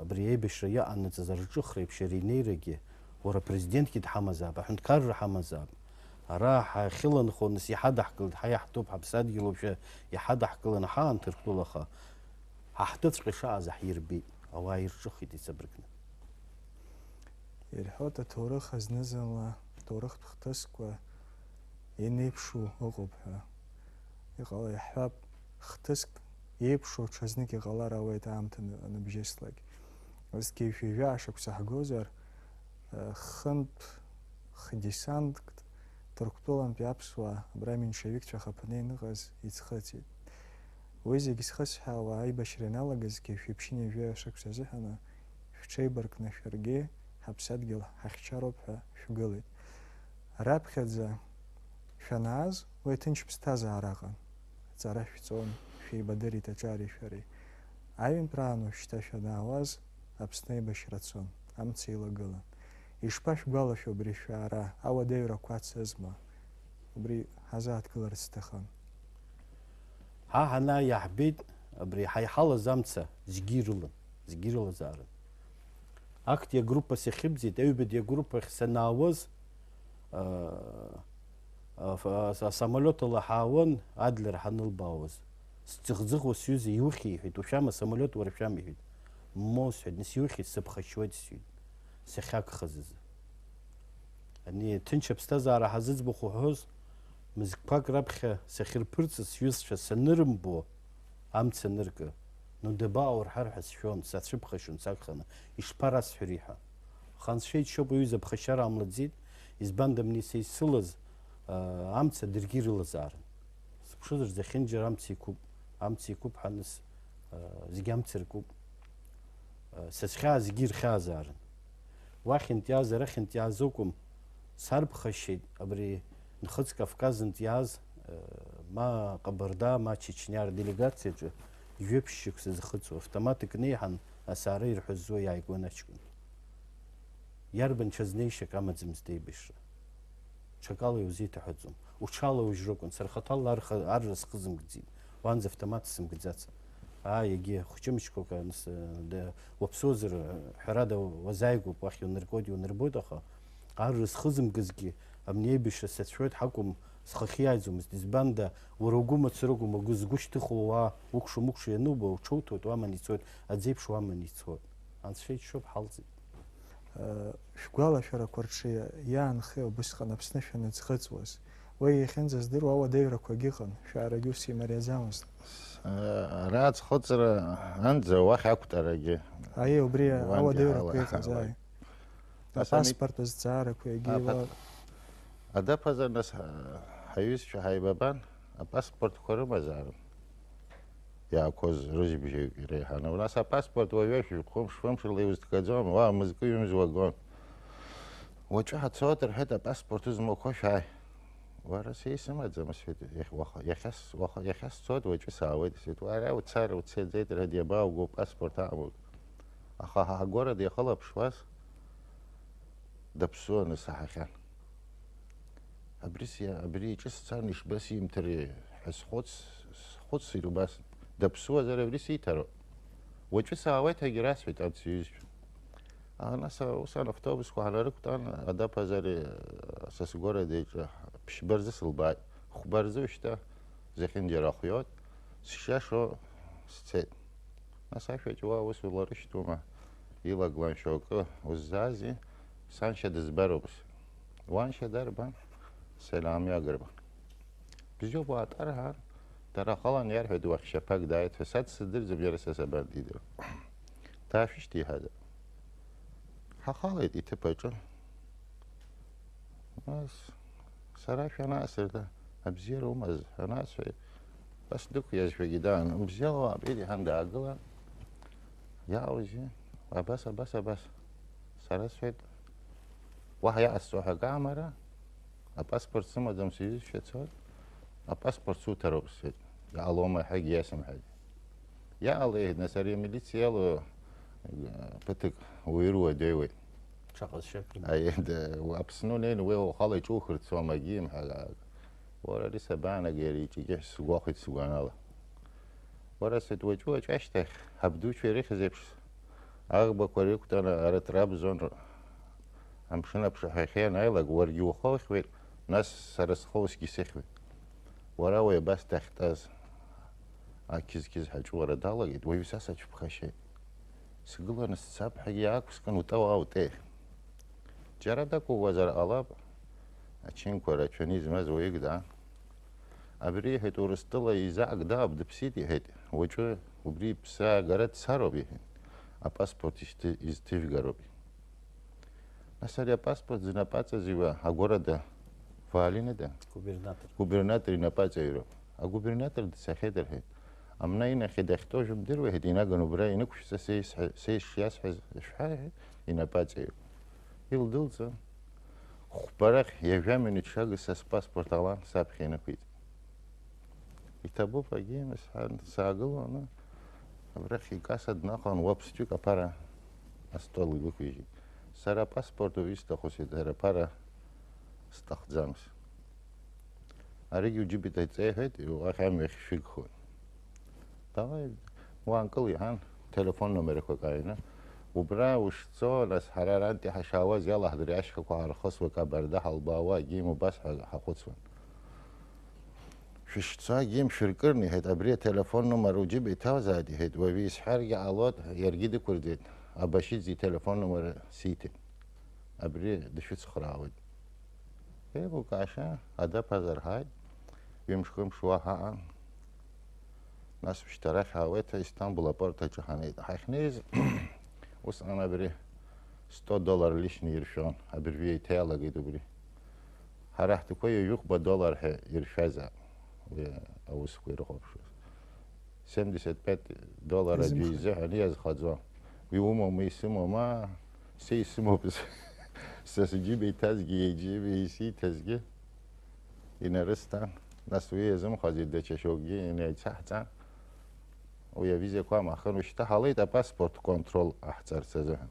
Абри аибашьра иаҟанаҵаз арҿыхра еиԥш иара инеирагьы, уара, апрезидентгьы дҳамазаап, аҳәынҭқарра ҳамазаап. Ара ҳахьыланхо, нас, иҳадаҳкылеит, ҳа иаҳтәуп, ҳаԥсадгьылоушәа иҳадаҳкыланы ҳаан Ҭырқәтәылаха, ҳа ҳтәыҵәҟьа ишааз ҳирбеит, ауаа ирҿыхеит ицабрыкны. Ирҳәоит, аҭоурых азны-зынла аҭоурыхтә хҭысқәа инеиԥшу ыҟоуп ҳәа. Иҟала-, иаҳҳәап, хҭыск еиԥшу ҽазнык иҟалар ауеит аамҭа ны-, аныбжьыслак. Зқьи жәаҩа шықәса ҳгозар, э, хынтә хдесантк Ҭырқәтәылантәи аԥсуаа абра аменшевикцәа ахаԥаны ианыҟаз иӡхыҵит. Уи зегь зхысҳәаауа аибашьра ианалагазгьы, шәиԥшьыни жәаҩа шықәса азыҳәаны шәҽеибаркны шәаргьы ҳаԥсадгьыл ҳахьчароуп ҳәа шәгылеит. Раԥхьаӡа шәанааз, уи ҭынч ԥсҭазаара аҟан. Аҵара шәҵон, шәеибадырит аҿареи шәареи. Аҩынтәраан уажәшьҭа шәанаауаз, Аԥсны аибашьра цон, амца еилагылан. Ишԥашәгәалашәо абри шәаара, ауадаҩрақәа ацызма? Убри ҳазааҭгыларц сҭахын. Ҳа ҳанааи иаҳбеит, абри ҳаиҳалаз амца зегьы ирылан, зегьы ирылазаарын. Актәи агруппа сахьыбзеит, аҩбатәи агруппа ахь санаауаз, аа, аф-, а-, асамолиот ала ҳаауан, Адлер ҳанылбаауаз. Сӡыӷ-ӡыӷуа сҩыза, иухьи, иҳәеит, ушәама, самолиот уара шәама, иҳәеит. Ммоу, сҳәеит, нас иухьи, сыԥхашьуеит, сҳәеит, сахьагхаз азы. Ани ҭынч аԥсҭазаара ҳазыӡбахә уҳәоз, мызқәак раԥхьа сахьырԥырҵыз сҩызцәа санырымбо, амца аныркы, ну дабаҟоу рҳәар ҳәа сшәон, сацәыԥхашьон сагханы, ишԥарасҳәари ҳәа. Аха Анцәа иџьшьоуп, уҩыза ԥхашьара ҟамлаӡеит, избанда, абни са исылаз, аа, амца даргьы ирылазаарын. Сыԥшызар, зехьынџьара амца иқәуп, амца иқәуп ҳәа, нас, аа, зегь амца ркуп. Са схьаа зегьы ирхьаазаарын. Уахьынтә иааз, арахьынтә иааз акәым, сарԥхашьеит абри Нхыҵ Кавказынтә иааз, э, ма Ҟабарда, ма Чечниа рделегациаҿы жәеиԥшь шықәса зхыҵуа, автоматк неиҳан, асаара ирҳәазо иааигон аҷкәын. Иарбан ҽазнеишьак амаӡамызт аибашьра. Ҽакала иузеиҭаҳәаӡом. Уҽалаужьракәын, сара хаҭала арха-, арра схызымгӡеит, уанӡа автомат сымгӡац. Ааи, егьи, хәҷымыҷқәак аныс-, д-, уаԥсуазар, ҳәарада, уазааигәоуп, уахь иунаргоит, иунарбоит, аха арра зхызымгазгьы, абни аибашьра сацәшәоит ҳакәым, схахьы иааиӡомызт. Избанда, уара угәы мацара акәым, агәы згәы шьҭыхуа уаа, укәша-мыкәша иануба, уҽуҭоит, уаман ицоит, аӡеиԥш уаман ицоит. Анцәа иџьшьоуп, ҳалҵит. Шәгәалашәарақәа рҿы иаанхеи убысҟан Аԥсны шәаныӡхыҵуаз? Уи иахьынӡаздыруа ауадаҩрақәагьы ыҟан, шәаарагьы ус имариаӡамызт. Ара аӡхыҵра анӡа уахь ақәтәарагьы. Аиеи, убри уантәи ауадаҩрақәа ҳалахауан. Иҟаз, ааи. Нас ами- Апаспорт азҵаарақәа егьи Апа-, уа- Адаԥазар, нас, ҳа-, ҳаҩызцәа ҳаибабан, апаспортқәа рымазаарын. Иаақәоз рыжьбжьаҩык иреиҳаны. Нас апаспорт уажәы шәи хәымш-фымшла иузҭгаӡом, уа мызкы ҩымз уагон. Уаҵәы ҳацоит, рҳәеит, апаспорт узмоуқәо шәааи. Уара, са исымаӡам, сҳәеит, иахь-, уаха-, иахьа с-, уаха-, иахьа сцоит, уаҵәы саауеит, сҳәеит, уара уцар уцаӡеит, рҳәеит, иабаауго, паспорт аамоуп. Аха ҳа ҳгәарада ихылаԥшуаз, даԥсуаны саҳахьан. Абри сиа-, абри иҿы сцан ишбасимҭари ҳәа схәыц-, Хәыцыр убас, даԥсуазар абри сиҭароуп. Уаҵәы саауеит ҳәагьы расҳәеит анҭ сҩызцәа. А, нас, а, ус ан автобусқәа ҳанарықәтәан, Адаԥазари, а, са сгәараҭа иҿы ԥшьба рзы сылбааит. Хәба рзы ушьҭа зехьынџьара ахиоит. Сшиашоу сцеит. Нас ашәаҿы уа аус уларышьҭуама, илаглан шьоукы уззаази, саншьа дызбароуп. Уаншьа дарбан? Селам Иагрба. Бзиоуп, уаатәар ҳәа, дара ахала иарҳәеит, уахь шьаԥак дааит ҳәа, са дсыздырӡом, иара са сабандидыро. Даашәышьҭеиҳәазар. Ҳахалеит иҭыԥ аҿы. Нас, сара шәанаасырда, абзиара умаз, анасҳәа, бас дықәиазшәагьы даан, бзиала уаабеит, иҳәан даагылан, иааузи, абас, абас, абас. Сара сҳәеит, уаҳа иҟасҵо ҳәа акаамара, апаспорт сымаӡам, сҩызцәа цоит, апаспорт суҭароуп, сҳәеит, иҟалома ҳәагьы иасымҳәеит. Иаалеиҳәеит, нас ари амилициа иалоу, э, ԥыҭк уаҩы руадаҩуеит. Ҽаҟазшьак имоуп. Аи, да, Аԥсны унеины уи ухала иҿухырц уамагьы имҳәа, уара ари сабаанагеи, ари иҿы егьи ҳәа сгәахәит сгәанала. Уара, сҳәеит, уаҵәы-уаҵәы ашьҭахь, ҳабдуцәа ирыхьыз еиԥш, аӷбақәа рықәтәаны ара Трабзон амшын аԥшаҳәахьы ианааилак, уаргьы ухы ухьуеит, нас сара схы усгьы сыхьуеит. Уара уи абас дахьтәаз, ақьыз-қьыз ҳаҿуара далагеит, уаҩы са сацәыԥхашьеит. Сгыланы сцап ҳәагьы иаақәскын, утәа уа утәеи. Џьара дакәыӷәӷәазар ҟалап, ачынқәа рацәаны измаз уаҩык даан. Абри, иҳәеит, Урыстәыла изаак даап, дыԥсит, иҳәеит, уаҵәы убри иԥсы аагара дцароуп, иҳәеит, апаспорт ишьҭы-, изҭыжәгароуп. Нас ари апаспорт знапаҵаҩу агәарада Валинада? Губернатор. Губернатор инапаҵаҩроуп. Агубернатор дцахьеит рҳәеит. Амна инахьхьи дахьтәоу жәымдыруеи ҳәа динаган убра инықәшәҵа, сеисҳәа-, сеишиасҳәаз шәҳәа, иҳәеит, инапаҵаҩуп. Илдәылҵын, хәбарахь ҩажәа минуҭ шагыз са спаспорт алан, саԥхьа инықәиҵеит. Иҭабуп, агьима, сҳәан, саагылоны, абрахь икаса днаҟан, уаԥсҵәык аԥара астол илықәижьит. Сара апаспорт уаҩы исҭаху, сҳәеит, ара аԥара сҭахӡамызт. Аригьы уџьыба иҭаҵеиҳәеит, уахь амҩахь шәыгхоит. Давай, уаанкыл, иҳәан, телефон номерқәак ааины. Убра ушцо, нас ҳара арантәи ҳашаауаз иалаҳдыри ашьхақәа ҳархысуа, Кабарда ҳалбаауа, агьим убас ҳа-, ҳахәыцуан. Шәышцо, агьим шәыркырны, иҳәеит, абри ателефон номер уџьыба иҭалзааит, иҳәеит, уаҩы исҳәаргьы ҟалоит, иаргьы дықәырҵеит, Абашиӡе ителефон номер сиҭеит. Абри дышәыцхраауеит. Еилукаашьа, Адаԥазар ҳааит, ҩымш-хымш уа ҳаҟан. Нас ушьҭа арахь ҳаауеит, Истамбул апорт аҿы ҳанеит. Ҳахьнеиз, усҟан абри сто доллар лишни иршәон, абыржәы еиҭаиалагеит убри. Ҳара ҳтәқәа ҩажәихәба доллар ҳәа иршәазаап, уи аусқәа ирыхәаԥшуаз. Семьдесят пять доллар аӡәы изымхеит. Изыҳәан иазхаӡом. Уи умоума, исымоума? Са исымоуп. Са сџьыба иҭазгьы, иџьыба исиҭазгьы инарысҭан. Нас уи иазымхази даҽа шьоукгьы инеицаҳҵан. Уи авизақәа амахын, ушьҭа ҳалеит апаспорт контрол ҟаҳҵарц азыҳәан.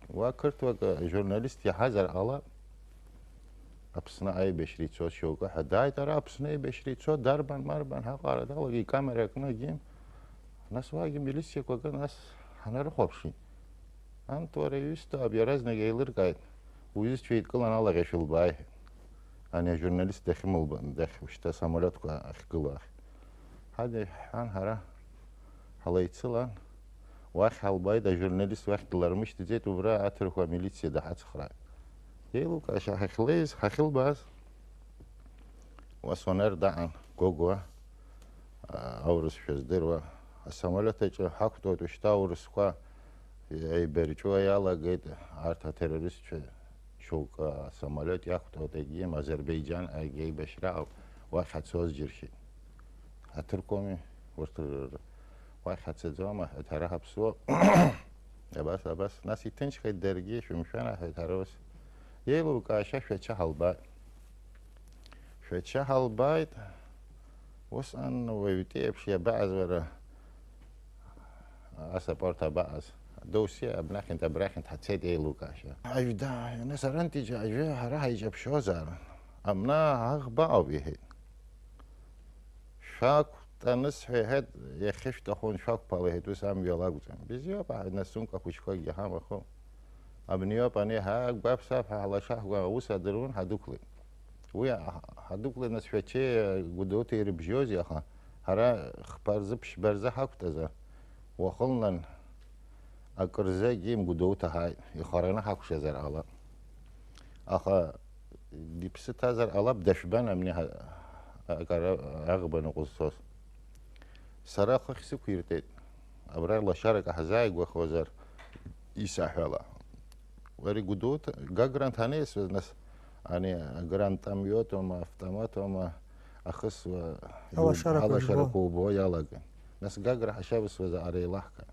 Уа қырҭуак журналист иаҳазар ҟалап. Аԥсны аибашьра ицоз шьоукы ҳәа дааит, ара Аԥсны аибашьра ицо, дарбан, марбан, ҳаҟара далагеит, икамера кны, агьим. Нас уагьы милициақәа акы, нас ҳнарыхәаԥшит. Анҭ уара иусҭоу аб иаразнак еилыркааит, уҩызцәа еидкылан алагьы шәылбааи ҳәа. Ани ажурналист дахьымылба-, дахь-, шьҭа самолиотқәа ахьгылоу ахь. Ҳадиҳәҳәан, ҳара ҳлеицылан, уахь ҳалбааит, ажурналист уахь длармышьҭӡеит, убра аҭырқәа амилициа даҳацхрааит. Еилукаашьа ҳахьлеиз, ҳахьылбааз, уа Сонер даан, Гогәуа, а, аурысшәа здыруа, асамолиот аҿы ҳақәтәоит, ушьҭа аурысқәа еибарҵәуа иалагеит, арҭ атеррористцәа шьоукы асамолиот иақәтәоит, егьим Азербеиџьан, егьи аибашьра ауп, уахь ҳацоз џьыршьеит. Ҳаҭырқәами урҭ р-, р-, уахь ҳацаӡом, аҳәеит, ҳара ҳаԥсуоуп. Абас, абас, нас иҭынчхеит даргьы, шәымшәан, аҳәеит, ҳара ус. Еилукаашьа шәача ҳалбааит. Шәача ҳалбааит, усҟан уаҩтәи еиԥш иабаҟаз уара, асапорт абаҟаз? Доуси абнахьынтә абрахьынтә ҳацеит, еилукаашьа. Аҩда, нас арантәи џьа-, аҩы ҳара ҳаиҿаԥшьозаарын. Амна аӷба ауп, иҳәеит. Шәақә-, Анысҳәа, иҳәеит, иахьышәҭаху аншәақәԥала, иҳәеит, ус амҩа лакәӡам. Бзиоуп, аҳ-, нас сумка хәыҷқәакгьы ҳамаху. Абниоуп ани, ҳа, гәаԥ-саԥ, ҳа, ҳлашаҳкуа аус адыруан, ҳадәықәлеит. Уи ҳа-, ҳадәықәлеит, нас шәачеи Гәдоуҭеи ирыбжьози, аха ҳара хԥа рзы, ԥшьба рзы ҳақәтәазар, уахынлан акырзы агьим Гәдоуҭа ҳааит, ихараны ҳакәшазар ҟалап. Аха диԥсы ҭазар ҟалап, дашәбан амни ҳа-, акара аӷба ныҟәызцоз. Сара хыхь сықәиртәеит, абра лашарак ҳзааигәахозар, исаҳәала. Уара Гәдоуҭа, Гагра анҭанеисуаз, нас, ани агранатомиотома, автоматома ахысуа Алашарақәа алашарақәа убо. Убо иалагеит. Нас Гагра ҳашьабысуаз аара еилаҳкааит.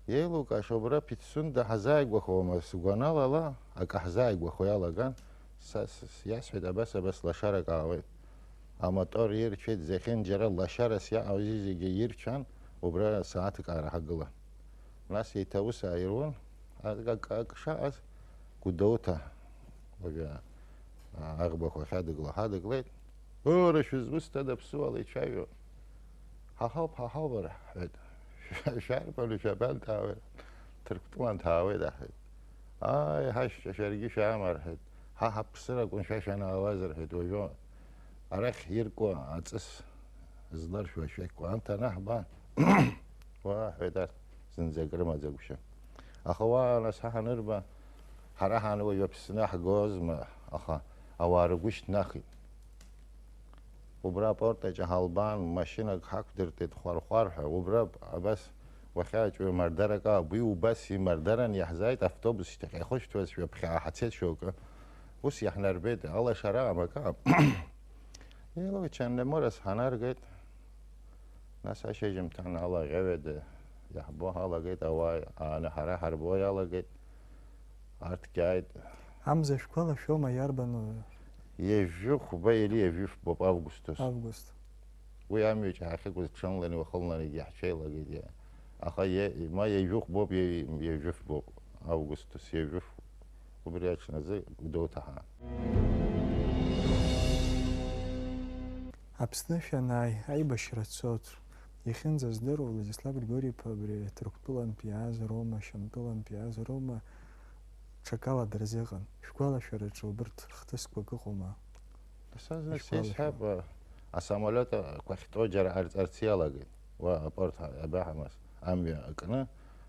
Еилукаашьа убра Пицунда ҳазааигәахома, сгәанала ала, акы ҳзааигәахо иалаган, са, с-, с-, иасҳәеит, абас, абас лашарак аауеит. Амотор ирцәеит, зехьынџьара лашарас иааузи зегьы ирцәан, убра сааҭк аара ҳагылан. Нас еиҭа аус ааируан, ак-, ак-, ак шаҟаз Гәдоуҭа, уажәы, а, аӷбақәа ахьадыгыло ҳадыглеит. Ура, шәызусҭада аԥсуала ицәажәо? Ҳа ҳауп, ҳа ҳауп, рҳәеит. Шәарбану, шәабанҭаауеи? Ҭырқәтәыланҭаауеит, аҳәеит. Ааи, ҳашьцәа, шәаргьы шәаама, рҳәеит. Ҳа ҳаԥсыр акәын шәа шәанаауаз, рҳәеит, уажәы арахь иркуа аҵыс зларшәуа шәақь кәанҭа анаҳба, уа, ҳҳәеит, арҭ зынӡак рымаӡагәшьа. Аха уа, нас, ҳа ҳанырба, ҳара ҳан уажә Аԥсны ҳгозма, аха ауаа ргәы шьҭнахит. Убра апорт аҿы ҳалбаан, машьынак ҳақәдыртәеит хәархәарҳәа, убра абас уахьааҿу имардарак ауп, уи убас имардаран иаҳзааит автобус шьҭахь, иахышәҭуазшәа ԥхьаҟа ҳацеит шьоукы. Ус иаҳнарбеит, алашара амака. Еилоу, Чаннамурас ҳанаргеит, нас ашьыжьымҭан ала ӷьаҩада иаҳбо ҳалагеит, ауаа ааны ҳара ҳарбо иалагеит, арҭгьы ааит. Амза шәгәалашәома, иарбану? Ҩажәи хәба или ҩажәи фбоуп, августус. Август. Уи амҩаҿ ҳахьықәыз ҽынлани уахынланигьы ҳҽеилагеит, иа-, аха иа-, ма ҩажәи хәбоуп, иа-, ҩажәи фбоуп, августус ҩажәи ф-, убри аҽназы Гәдоуҭа ҳаан. Аԥсны шәанааи, аибашьра цоит. Иахьынӡаздыруа, Владислав Григорий-иԥа абри Ҭырқәтәылантә иааз роума, Шьамтәылантә иааз роума, ҽакала дырзыҟан. Шәгәалашәараҿы убырҭ рхҭысқәак ыҟоума? Нас зны Ишәгәалашәо? Сеисҳәап, а, асамолиот ақәахьтәоу џьара ҟарҵарц иалагеит. Уа апорт ҳа-, абаҳамаз, амҩа акны.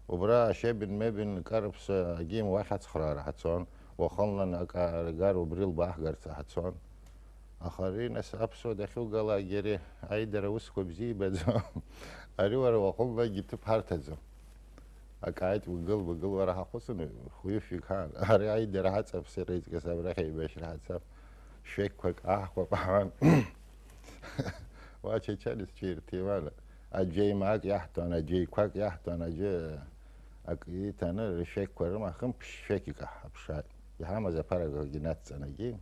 Убра Шебин-Мебин, Карԥса, агьим уахь ацхраара ҳацон. Уахынлан акы ааргар, убри лбааҳгарц ҳацон. Аха ари, нас, аԥсуа дахьугалакгьы ари аидара усқәа бзиа ибаӡом. Ари уара уахынлагьы ҭыԥ ҳарҭаӡом. Акы ааит, угыл, угыл, уара ҳахәыцын, хәҩышәҩык ҳаан. Ари аидара ҳаҵаԥсыр, иҵкыс абрахь еибашьра ҳацап. Шәақьқәак аҳкәап ҳҳәан. Уа Чачалис ҽеирҭимана. Аӡәы еимаак иаҳҭон, аӡәы еиқәак иаҳҭон, аӡәы акы иҭаны ршәақьқәа рыма, хымԥшь шәақьк аҳ-, аԥшааит. Иҳамаз аԥарақәагьы нацҵан, егьи.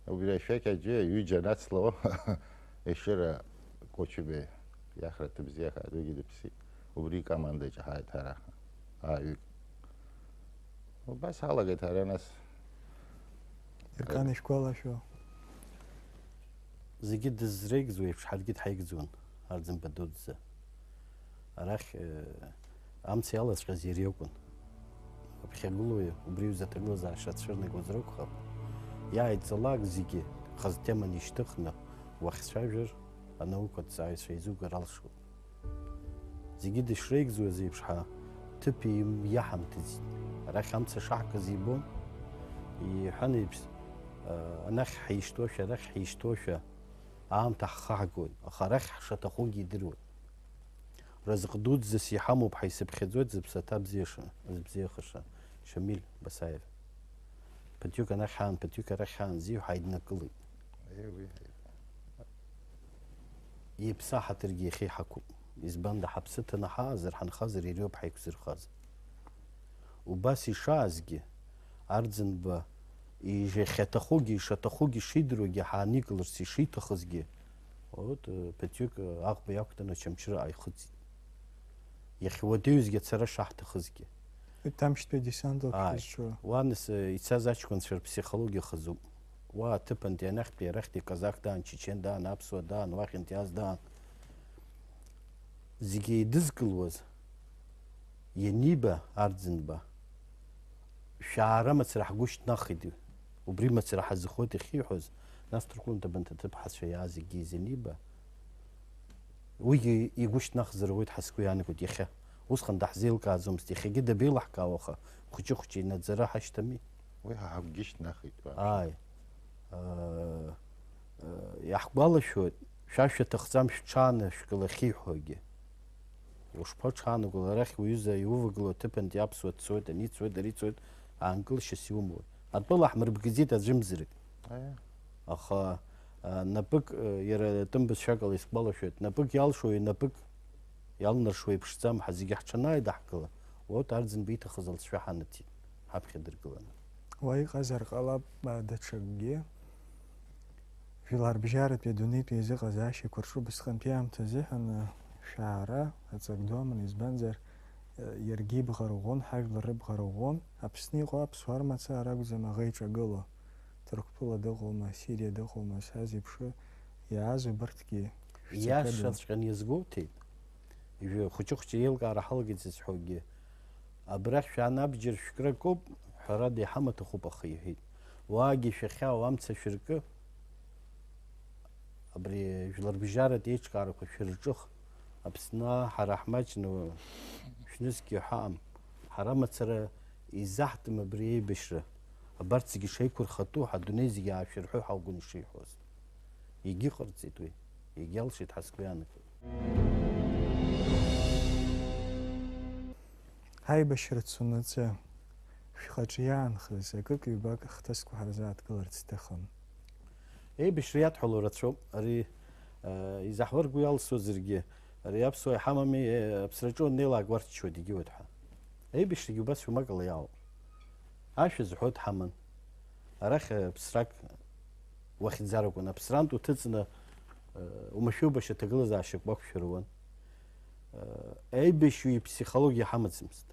Убри ашәақь аӡәы ҩыџьа нацлауа, Ешыра Кочубеи, иахра ҭыбзиахааит, уигьы дыԥсит. Убри икомандаҿы ҳааит ҳара, ааҩык. Убас ҳалагеит ҳара, нас. Еркан ишәгәалашәо? Зегьы дызреигӡо еиԥш, ҳаргьы дҳаигӡон, Арӡынба дуӡӡа. Арахь, э, амца иалаҵәҟьаз иара иакәын. Аԥхьагылоуи убри иҩыза аҭагылазаашьа ацәырнагоз ракәхап. Иааидҵалак зегьы хаз теманы ишьҭыхны уахьцәажәар, анаукатә ҵааҩцәа еизугар алшоит. Зегьы дышреигӡуаз еиԥш, ҳа ҭыԥ им-, иаҳамҭаӡеит. Арахь амца шаҳкыз ибон, иҳәан еиԥш, а, анахь ҳишьҭоушәа, арахь ҳишьҭоушәа, аамҭа ҳхаҳгоит, аха арахь ҳшаҭахугьы идыруеит. Разҟ дуӡӡас иҳамоуп, ҳаисыԥхьаӡоит зыԥсаҭа бзиаша, збзиахаша Шамиль Басаев. Ԥыҭҩык анахь ҳаан, ԥыҭҩык арахь ҳаан, зиҳәа ҳаиднакылеит. Еи, уи. Иԥсы аҳаҭыргьы иахьа иҳақәуп. Избанда, ҳаԥсы ҭаны ҳаазар, ҳанхазар, иара иоуп ҳаиқәзырхаз. Убас ишаазгьы, Арӡынба ишахьаҭахугьы, ишаҭахугьы, ишидыруагьы, ҳааникыларц ишиҭахызгьы, вот, э, ԥыҭҩык, э, аӷба иақәтәаны Очамчыра ааихыҵит. Иахьуадаҩызгьы ацара шаҳҭахызгьы. Иҭамшьтәи адесант ауп Ааи. Шәызҿу. Уа, нас, э, ицаз аҷкәынцәа рԥсихологиа хазуп. Уа аҭыԥантәи анахьтәи арахьтәи казак даан, чечен даан, аԥсуа даан, уахьынтәи ас даан. Зегьы еидызкылуаз ианиба Арӡынба, шәаара мацара ҳгәы шьҭнахит, убри мацара ҳазыхоит иахьиҳәоз, нас Ҭырқәланҭа Банҭаҭыԥҳацәа иааз егьи изаниба, уигьы игәы шьҭнахзар ауеит ҳәа сгәы иаанагоит иахьа. Усҟан даҳзеилкааӡомызт, иахьагьы дабеилаҳкаауа, аха хәыҷы-хәыҷы инаӡара ҳашьҭами? Уи ҳа ҳагәгьы шьҭнахит, уа. Ааи. Э, э, иаҳгәалашәоит, шәа шәаҭахӡам шәҽаанышәкыл ахьиҳәогьы. Ушԥаҽаанагола, арахь уҩыза иувагылоу аҭыԥантәи аԥсуа дцоит, ани дцоит, ари дцоит, аанкылашьас иумои? Атәыла ҳмырбгаӡеит аӡәымзарак. Аиа. Аха, а, напык, а, иара тәым бызшәак ала исгәалашәоит, напык иалшо, напык иалнаршо еиԥшӡам, ҳа зегьы ҳҽанааидаҳкыла, урҭ Арӡынба ииҭахыз алҵшәа ҳанаҭеит, ҳаԥхьа дыргыланы. Уа иҟазар ҟалап, а, даҽакгьы. Жәларбжьаратәи адунеитәи аизыҟазаашьақәа рҿы убысҟантәи аамҭазыҳәан, а, шәаара аҵак ду аман, избанзар, а, иаргьы ибӷа рӷәӷәон, ҳажәлар рыбӷа рӷәӷәон, Аԥсны иҟоу аԥсуаа рмацара ракәӡам аӷа иҿагыло. Ҭырқәтәыла дыҟоума, Сириа дыҟоума, са зеиԥшу иааз убарҭгьы шәҵакы. Иашаҵәҟьаны иазгәоуҭеит. Ижәы хәыҷы-хәыҷы еилкаара ҳалагеит зысҳәогьы. Абрахь шәаанабџьар шәкракоуп, ҳәарада иҳамаҭәахәуп, аха иҳәеит. Уаагьы шәахьаау амца шәыркы, абри жәларбжьаратә еиҿкаарақәа шәырҿых, Аԥсны ҳара ҳмаҷны шәнызқьҩы ҳаҟам. Ҳара мацара изаҳтәым абри еибашьра. Абарҭ зегьы шеиқәырхатәу, ҳадунеи зегьы аашәырҳәы ҳаугәын ишиҳәоз. Егьыҟарҵеит уи, егьалшеит ҳазгәы иаанагоит. Аибашьра цунаҵы, шәхаҿы иаанхаз акык-ҩбак хҭысқәа ҳарзааҭгыларц сҭахын. Еибашьра иадҳәало рацәоуп. Ари, э, изаҳауа ргәы иалсуазаргьы, ари аԥсуаа иҳамами, э, аԥсраҿы уаннеилак уарччоит, егьиуеит ҳәа. Еибашьрагьы убас шәымакала иаауп. Ашәа зҳәоит ҳаман. Арахь, э, ԥсрак уахьӡаракәын. Аԥсрантә уҭыҵны, э, умашәа-убашьа аҭагылазаашьак уақәшәыруан. Э, аибашьҩы иԥсихологиа ҳамаӡамызт.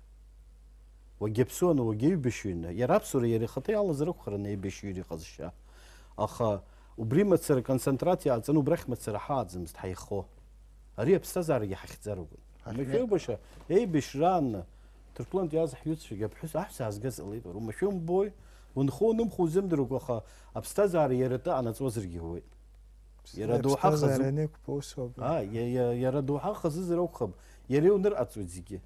Уагьы аԥсуаны, уагьы аибашьҩны. Иара аԥсуара иара ихаҭа иалазар акәхарын аибашьҩыра иҟазшьа. Аха убри мацара концентрациа ҟаҵаны убрахь мацара ҳааӡамызт ҳаихо. Ари аԥсҭазаарагьы ҳахьӡаракәын. Ҳахьнеи- Умашәа-убашьа, еибашьраанны, Ҭырқәлантә иааз ҳҩызцәагьы аԥҳәыс аҳәса аазгаз ҟалеит, уара умашәа умбои, унхо-унымхо узымдыруа, аха аԥсҭазаара иара атәы анаҵуазаргьы ауеит. Иара доуҳа хазы-, Аԥсҭазаара ианеиқәԥо усоуп. А, иа-, иа-, иара доуҳа хазызар акәхап, иара иунырҟаҵоит зегьы.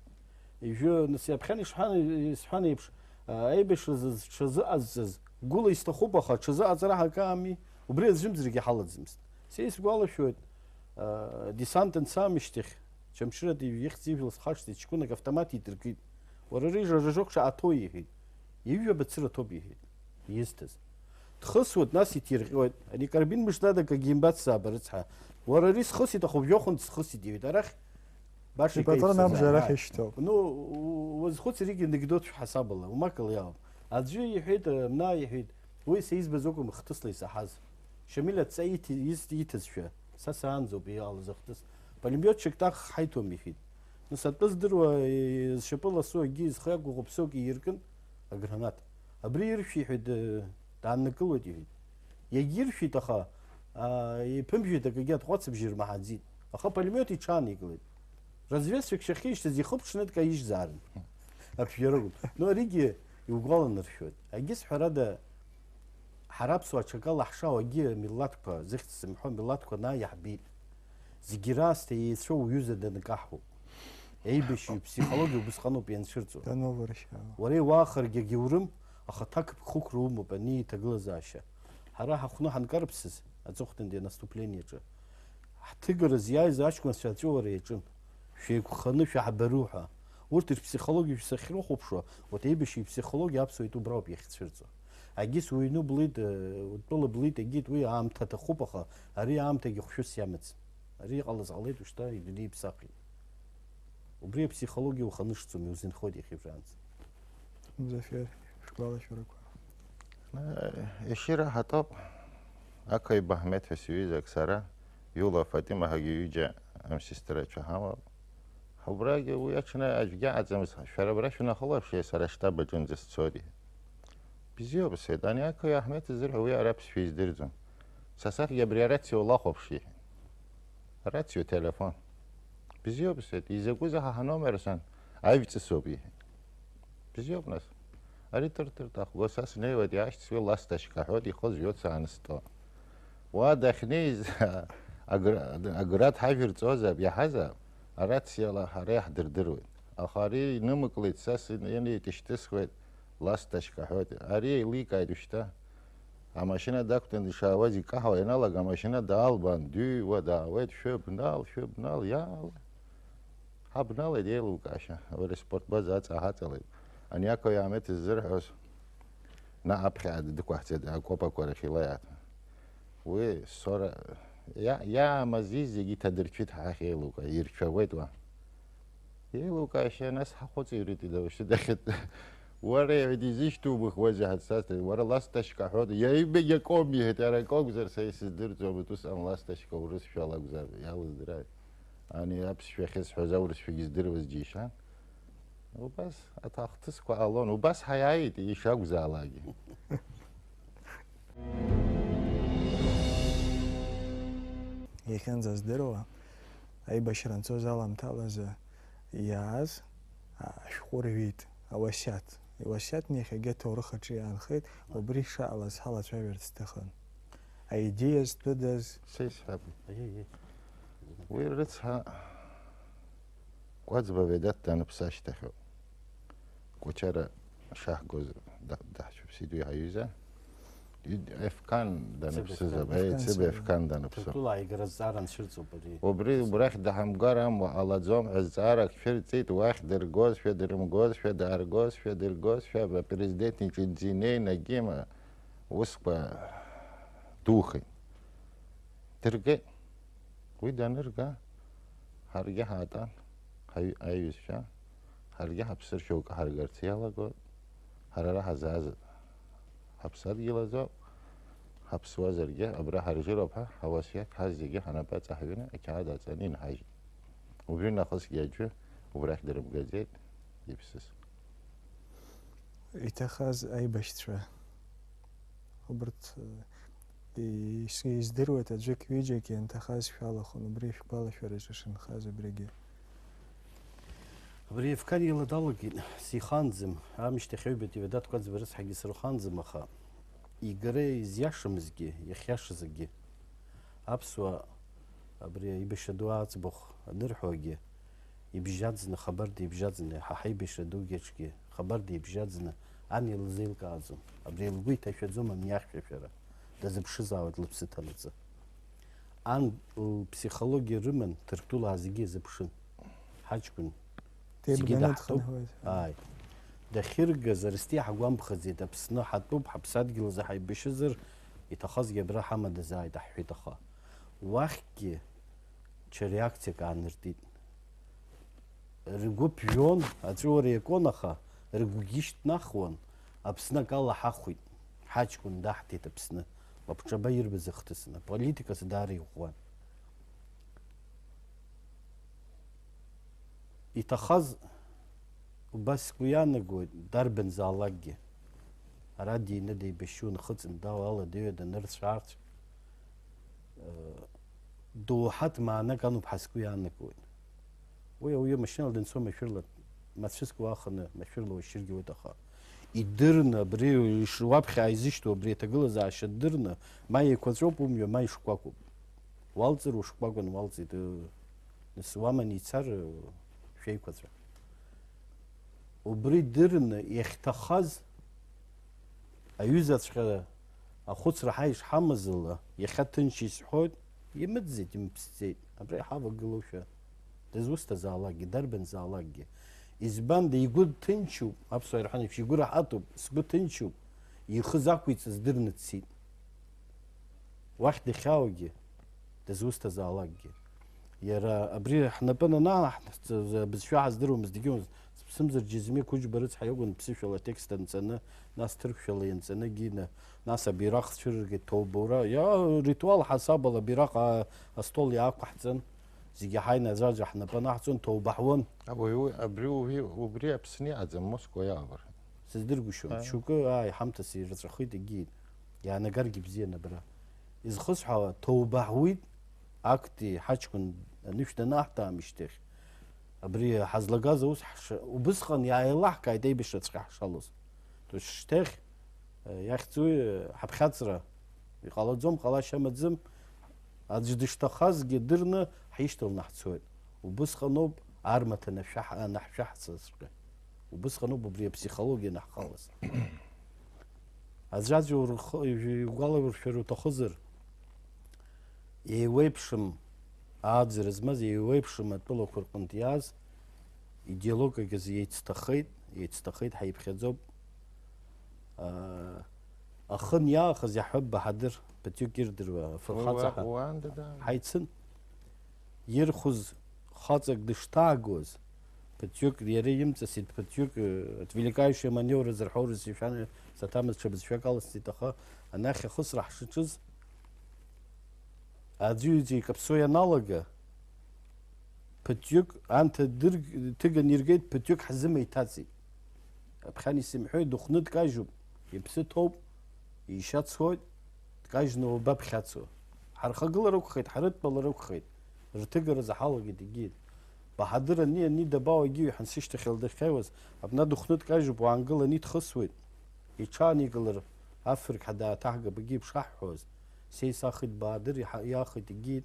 Ижәы, нас, иаԥхьан ишҳәан, исҳәан еиԥш, а, аибашьразы зҽазыҟазҵаз гәыла исҭахуп, аха аҽазыҟаҵара ҳакаами, убри аӡәымзаргьы ҳалаӡамызт. Са исгәалашәоит, а, десант ансамшьҭахь, Чамчыратәи ихьӡ-ижәла схашҭит, ҷкәынак автомат иҭыркит. Уара ари рожок шаҟа ҭоу, иҳәеит. Ҩажәа бацыра ҭоуп, иҳәеит, изҭаз. Дхысуеит, нас иҭирҟьоит. Ани карбин мыждада акагьы имбацзаап, рыцҳа. Уара ари схысит, аха убжьохәын схысит, иҳәеит. Арахь баша ипатрон икаиԥсаз абжа арахь ааи. Ишьҭоуп. Ну, у-, уазхәыц, аригьы анекдот шәҳасабала, умакала иаауп. Аӡәы иҳәеит, мна иҳәеит, уи са избаз акәым хҭысла исаҳаз. Шамиль адҵа иҭ-, из-, иҭазшәа, са саанӡоуп иҟалаз ахҭыс. Пулемиотчик ҭах ҳаиҭом, иҳәеит. Нас атәы здыруа, э, зшьапы ласу акгьы, зхы иақәгәыӷу ԥсуак ииркын, аграната. Абри иршә, иҳәеит, э, дааннакылоит, иҳәеит. Иагьиршәит, аха, а, иԥымжәеит, акгьы атҟәацыбжьы ирмаҳаӡеит. Аха апулемиот иҽааникылеит. Разведчик шахьишьҭаз ихы ԥҽны дкаижьзаарын. Аԥжәарагәы. Ну, аригьы иугәаланаршәоит. Егьыс, ҳәарада, ҳара аԥсуаа аҽакала ҳшаауагьы амилаҭқәа, зыхьӡ сымҳәо амилаҭқәа ана иаҳбеит. Зегьы раасҭа еицәоу уҩыза данкаҳуп. Еибашьҩы иԥсихологиа убысҟаноуп ианцәырҵуа. Даноурышьаауа. Уара иуаахаргьы агьаурым, аха аҭакԥхықәра умоуп ани иҭагылазаашьа. Ҳара ҳахәны ҳанкарыԥсыз, аҵыхәтәантәи анаступлениаҿы, ҳҭыгараз иааиз аҷкәынцәа аҵәыуара иаҿын. Шәеиқәханы шәаҳбару ҳәа. Урҭ рпсихологиа шәсахьрыхәаԥшуа, урҭ еибашьҩы иԥсихологиа аԥсуа итәы убрауп иахьцәырҵуа. Агьыс уҩны блит, э, утәыла блит, егьит уи аамҭа аҭахуп, аха ари аамҭагьы хәшәыс иамаӡам. Ари иҟалаз ҟалеит, ушьҭа идунеи иԥсахит. Убри аԥсихологиа уханышӡом, иузынхоит иахьа уажәраанӡа. Музафер, шәгәалашәарақәа. Э, ешьыра ҳатәоуп. Ақаҩ Баҳмеҭ ҳәа сҩызак сара, Иула Фатима ҳәагьы ҩыџьа амсестрацәа ҳамоуп. Убрагьы уи аҽны аӡәгьы аҟаӡамызт, шәара абра шәынахылаԥши, сара аштаб аҿынӡа сцоит, иҳәеит. Бзиоуп, сҳәеит, ани ақаҩ Аҳмеҭ изырҳәо уи ара аԥсшәа издырӡом. Са сахьгьы абри арацио лахәаԥш, иҳәеит. Арацио, телефон. Бзиоуп, сҳәеит, изакәызаҳа ҳаномер, сан, ажәҵысоуп, иҳәеит. Бзиоуп, нас. Ари тыртырт ахәгоу са снеиуеит, иашьцәа ласҭашьк аҳәоит, ихы зҩоит саанысто. Уа дахьнеиз агра-, аград ҳажәырҵозаап, иаҳазаап, арациала ҳара иаҳдырдыруеит. Аха ари инымыклеит, са сынеит ишьҭысхуеит, ласҭашьк аҳәоит. Ари еиликааит ушьҭа. Амашьына дақәтәан дшаауаз икаҳауа ианалага, амашьына даалбаан, дыҩуа даауеит, шәыбнал, шәыбнал, иаала. Ҳабналеит еилукаашьа, уара спортбаза аҵа ҳаҵалеит. Ани ақәа иаамеҭ ззырҳәоз, наҟ аԥхьа дықәаҳҵеит, акопақәа рахь илаиаҭ. Уи Сора, иа-, иаамази зегьы иҭадырцәит ҳахь еилука, ирцәаӷәеит уа. Еилукаашьа, нас ҳахәыҵыҩрит идауашьҭы дахьыт. Уара иаҩ дизышьҭумхуазеи ҳацасҭа, уара ласҭашька ҳәода, иаҩбагь аком иҳәеит, ара акы акәзар, са исыздырӡом, ус ан ласҭашька урысшәала акәзар, иалыздырааит. Ани аԥсшәа ахьысҳәаз аурысшәагьы здыруаз џьишьан. Убас аҭахҭысқәа ҟалон, убас ҳаиааит ишакәзаалакгьы. Иахьынӡаздыруа, аибашьра анцоз аламҭалазы иааз ашәҟәы рҩит, ауасиаҭ. Иуасиаҭны иахьагьы аҭоурых аҿы иаанхеит, убри шаҟалаз ҳалацәажәарц сҭахын. Аидеиа зтәыдаз. Са исҳәап. Аиеи, аиеи. Уи рыцҳа, Кәаӡба Ведаҭ даныԥсы ашьҭахьоуп. Кәачара шаҳгоз да-, даҳцәыԥсит уи ҳаҩыза. Ид-, Ефқан даныԥсыз Ефқан. Абра, Ефқан Цыба Цыба. Ефқан даныԥсы. Ҭырқәтәыла ааигара зҵаара анцәырҵоуп ари. Убри убрахь даҳамгар амуа ҟалаӡом ҳәа зҵаарак цәырҵит, уахь дыргозшәа, дырымгозшәа, дааргозшәа, дыргозшәа, апрезидент иҿынӡа инеин, агьима усқәа духеит. Дыргеит. Уи данырга, ҳаргьы ҳаатан, ҳаҩ-, аиҩызцәа, ҳаргьы ҳаԥсыр шьоукы ҳаргарц иалагоит, ҳара ара ҳазааз ҳаԥсадгьыл азоуп, ҳаԥсуазаргьы абра ҳаржыроуп ҳәа, ҳауасиаҭ ҳазегьы ҳанапы аҵаҳҩаны ақьаад аҵаны инҳажьит. Уажәы нахысгьы аӡәы убрахь дырбгаӡеит, иԥсыз. Иҭахаз аибашьцәа. Убырҭ, э, ис-, издыруеит, аӡәык-ҩыџьак ианҭахаз шәалахәын, убри шәгәалашәараҿы шынхаз убригьы. Абри Ефкан ила далагеит, сиханӡам, аамышьҭахь аҩбатәи Ведаҭ Кәаӡба рыцҳагьы сырханӡам, аха игара изиашамызгьы, иахьиашазгьы. Аԥсуаа абри аибашьра ду аӡбахә анырҳәогьы, ибжьаӡны, хабарда ибжьаӡны, ҳа ҳаибашьра дугьы аҿгьы хабарда ибжьаӡны, ан илзеилкааӡом. Абри лгәы иҭашәаӡом ани ахьшәашәара. Дазыԥшызаауеит лыԥсы ҭанаҵы. Ан лԥсихологиа рыман, Ҭырқәтәылаа зегьы иазыԥшын. Ҳаҷкәын Деибганы зегьы даҳтәуп. Дхынҳәуеит. Ааи. Дахьыргаз Арсҭиа ҳгәамԥхаӡеит, Аԥсны ҳатәуп, ҳаԥсадгьыл азы ҳаибашьызар, иҭахазгьы абра ҳамадазааит, аҳәҳәеит, аха уахьгьы ҽа реакциак аанартит. Ргәы ԥжәон, аҵәуара иакуан, аха рыгәгьы шьҭнахуан, Аԥсны акала ҳахәеит, ҳаҷкәын даҳҭеит Аԥсны, лабҿаба ирбаз ахҭысны, аполитикаҿы даара иӷәӷәан. Иҭахаз убас сгәы иаанагоит, дарбанзаалакгьы. Ара дины деибашьуан, хыҵын, дауа ала дыҩуа данырцәаарцә, э, доуҳатә маанак ануп ҳәа сгәы иаанагоит. Уи ауаҩы машьынала данцо машәырла, мацәыск уаханы машәырла уашьыргьы уеит, аха идырны, абри иш-, уаԥхьа ааизышьҭоу абри аҭагылазаашьа дырны, ма еиқәаҵәоуп умҩа, ма ишкәакәоуп. Уалҵыр ушкәакәан уалҵит, ыы, нас уаман ицар, ыы, шәеиқәаҵәа. Убри дырны иахьҭахаз, аҩызаҵәҟьа ахәыцра ҳа ишҳамаз ала, иахьа ҭынч исҳәоит, имыӡӡеит, имыԥсӡеит, абра иҳавагылоушәа, дызусҭазаалакгьы, дарбанзаалакгьы. Избанда, игәы ҭынчуп, аԥсуаа ирҳәон еиԥш, игәы раҳаҭуп, сгәы ҭынчуп, ихы закәиҵаз дырны дцеит. Уахь дахьааугьы, дызусҭазаалакгьы. Иара абри ҳнапы ананаҳҵаз абызшәа ҳаздыруамызт, егьиумызт. Сыԥсымзар Џьазмиа Қәыџьба рыцҳа иакәын ԥсышәала атекст анҵаны, нас ҭырқәшәала ианҵаны, гины, нас абираҟ цәырыргеит, ҭоубаура. Иа-, ритуал ҳасабала абираҟ а-, астол иаақәаҳҵан, зегьы ҳааины аӡәаӡәа ҳнапы анаҳҵон, ҭоуба ҳуан. Абри, уи, абри, уи, убри Аԥсны иҟаӡам, Москва иааур. Сыздыргәышьом, Ааи. Шьоукы, ааи, ҳамҭас ирҵәахит, егьиит. Иаанагаргьы бзиан абра. Изхысҳәаауа, ҭоуба ҳуит, акти ҳаҷкәын анышә данаҳҭа аамышьҭахь, Абри ҳазлагаз аус ҳш-, убысҟан иааилаҳкааит еибашьраҵәҟьа ҳшалоз. То есть шьҭахь, э, иахьӡуи, э, ҳаԥхьаҵра иҟалаӡом, ҟалашьа амаӡам, аӡә дышҭахазгьы дырны ҳишьҭаланы ҳцоит. Убысҟаноуп армаҭ анашәаҳ-, анаҳшәаҳҵаҵәҟьа. Убысҟаноуп убри аԥсихологиа анаҳхалаз. Аӡәаӡәа урхы-, ижә-, игәалауршәар уҭахызар, еиуеиԥшым ааӡара змаз, еиуеиԥшым атәылақәа рҟынтә иааз идеологиак азы еицҭахеит, еицҭахеит, ҳаиԥхьаӡоуп. Аа, ахын иаахыз иаҳҳәап, Баҳадыр, Патиук ирдыруа афырхаҵа ҳа-, уаанда даара ҳаицын. Ирхәыз хаҵак дышҭаагоз, Патиук иара имҵасит, Патиук, э, отвлекающая маневра зырҳәо рзы ишәан, саҭамыз ҽа бызшәак аласҵеит, аха анахь ахысра ҳшаҿыз, аӡәы-ҩыџьа икаԥсо ианалага, Ԥыҭҩык анҭа дырг-, ҭыганы иргеит, ԥыҭҩык ҳзымеиҭаҵит. Аԥхьан исымҳәеит, дыхәны дкажьуп, иԥсы ҭоуп, ишьа цоит, дкажьны уабаԥхьацо? Ҳархагылар акәхеит, ҳарыдтәалар акәхеит, рҭыгара заҳалагеит егьи. Баҳадыр ани, ани дабао егьиҩ ҳансышьҭахьала дахьааиуаз, абна дыхәны дкажьуп, уаангыл ани дхысуеит. Иҽааникылар, афырқьҳәа дааҭаҳгап егьи ԥшаҳҳәоз, сеисахит Баадыр, иҳа-, иаахеит егьи.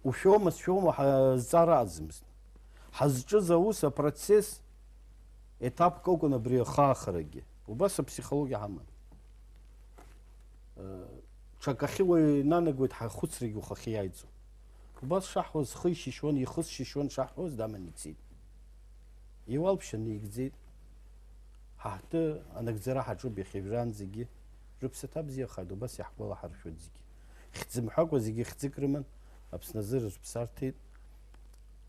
Ушәома, сшәома, ҳа-, зҵаара аӡмызт. Ҳазҿыз аус, апроцесс, етапк акәын абри ахаахарагьы. Убас аԥсихологиа ҳаман. Э, ҽакахьы уаҩ инанагоит ҳахәыцрагьы ухахьы иаиҵо. Убас шаҳҳәоз, зхы ишьышьуан, ихы сшьышьуан шаҳҳәоз, даман ицеит. Иуалԥшьа наигӡеит. Ҳа ҳтәы анагӡара ҳаҿуп иахьа уажәраанӡагьы. Рыԥсаҭа бзиахааит, убас иаҳгәалаҳаршәоит зегьы. Хьӡы мҳәакәа зегьы хьӡык рыман, Аԥсны азы рыԥсы арҭеит.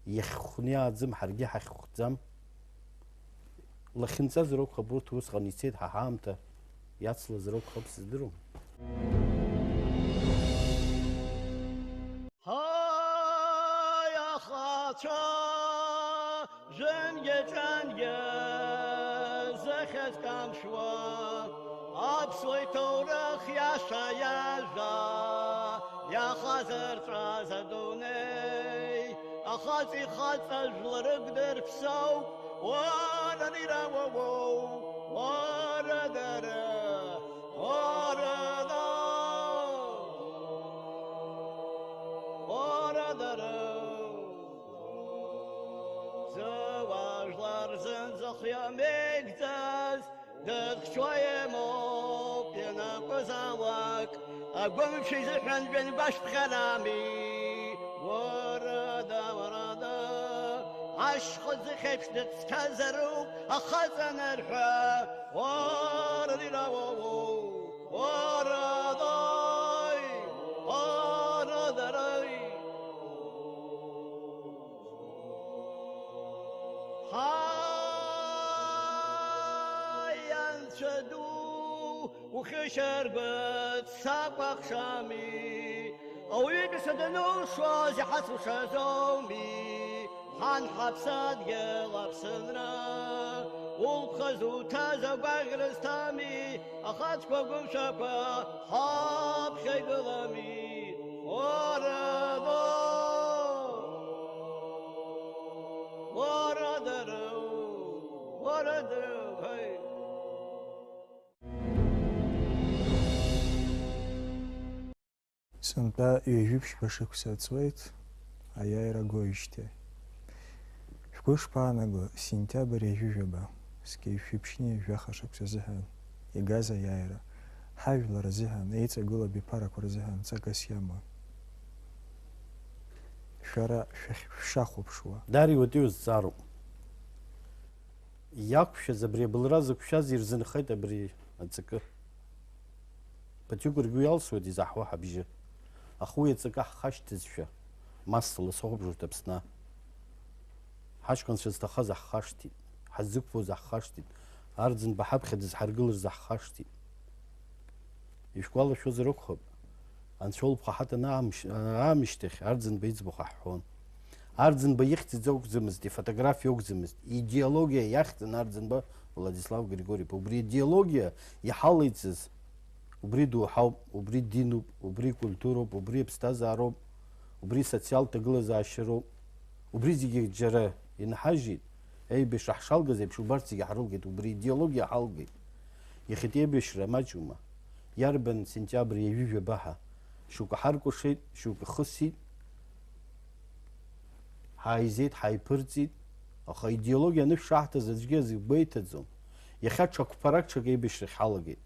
Иахьхәны иааӡам, ҳаргьы ҳахьхәӡам. Лахьынҵазар акәхап, урҭ усҟан ицеит, ҳа ҳаамҭа иацлазар акәхап, сыздыруам. Ҳаи, ахацәа, жәынгьы-ҿангьы зыхьӡ камшәуа, аԥсуа иҭоурых иаша иажәа иахазырҵәаз адунеи, ахаҵа ихаҵа жәларык дырԥсоуп, уарарира, уоу, уарадара, уарада, уарадара. Зыуа жәлар зынӡа хиа меигӡаз, дыхьчо имоуп ианакәызаалак, агәымшә изыҳәан жәҩангәашәԥхьарами, уарада, уарада, ашьха ӡыхь еиԥш дыцқьазароуп ахаҵа анырҳәа, уарарира, уоу, уарадаи, уарадараи. Ҳаи, Анцәа ду, ухьышьаргәыҵ сакәаҳшами, ауаҩытәыҩса данылшоз иҳацәшазоуми, ҳан ҳаԥсадгьыл Аԥсынра, улԥха зуҭаз агәаӷьра зҭами, ахацқәа гәымшәақәа ҳаԥхьа игылами, уара, уара, уара, уара, уара, ҳаи. Сынтәа ҩажәи ԥшьба шықәса ҵуеит аиааира гоижьҭеи. Шәгәы шԥаанаго, сентиабр ҩажәи жәаба, зқьи жәшәи ԥшьни жәаха шықәса азыҳәан игаз аиааира, ҳажәлар азыҳәан, еиҵагылоу абиԥарақәа рзыҳәан ҵакыс иамои? Шәара шәахь-, шәшахәаԥшуа. Дари уатәи узҵаароуп. Иақәшәаз, абри абылра зықәшәаз ирзынхеит абри аҵакы. Ԥыҭҩык ргәы иалсуеит изаҳауа ҳабжьы. Аха уи аҵакы ҳхашҭызшәа, массала сахәаԥшуеит Аԥсны. Ҳаҷкәынцәа зҭахаз ҳхашҭит, ҳаззықәԥоз ҳхашҭит, Арӡынба ҳаԥхьа дызҳаргыларыз ҳхашҭит. Ишәгәалашәозар акәхап, Анцәа улԥха ҳаҭаны аамш-, аамышьҭахь Арӡынба иӡбахә ҳҳәон. Арӡынба ихьӡ акәӡамызт, ифотографиа акәӡамызт, идеологиа иахьӡын Арӡынба Владислав Григорьеиԥа. Убри идеологиа иҳалеиҵаз, убри доуҳауп, убри динуп, убри культуроуп, убри аԥсҭазаароуп, убри социалтә ҭагылазаашьароуп. Убри зегьы џьара инҳажьит, аибашьра ҳшалгаз еиԥш, убарҭ зегьы ҳрылгеит, убри идеологиа ҳалгеит. Иахьатәи аибашьра маҷума? Иарбан сентиабр ҩажәижәаба ҳәа? Шьоукы ҳаркәашеит, шьоукы хысит, ҳааизеит, ҳааиԥырҵит, аха идеологиа анышә шаҳҭаз аӡәгьы азы игәеиҭаӡом. Иахьа ҽа қәԥарак, ҽак аибашьрахь ҳалагеит.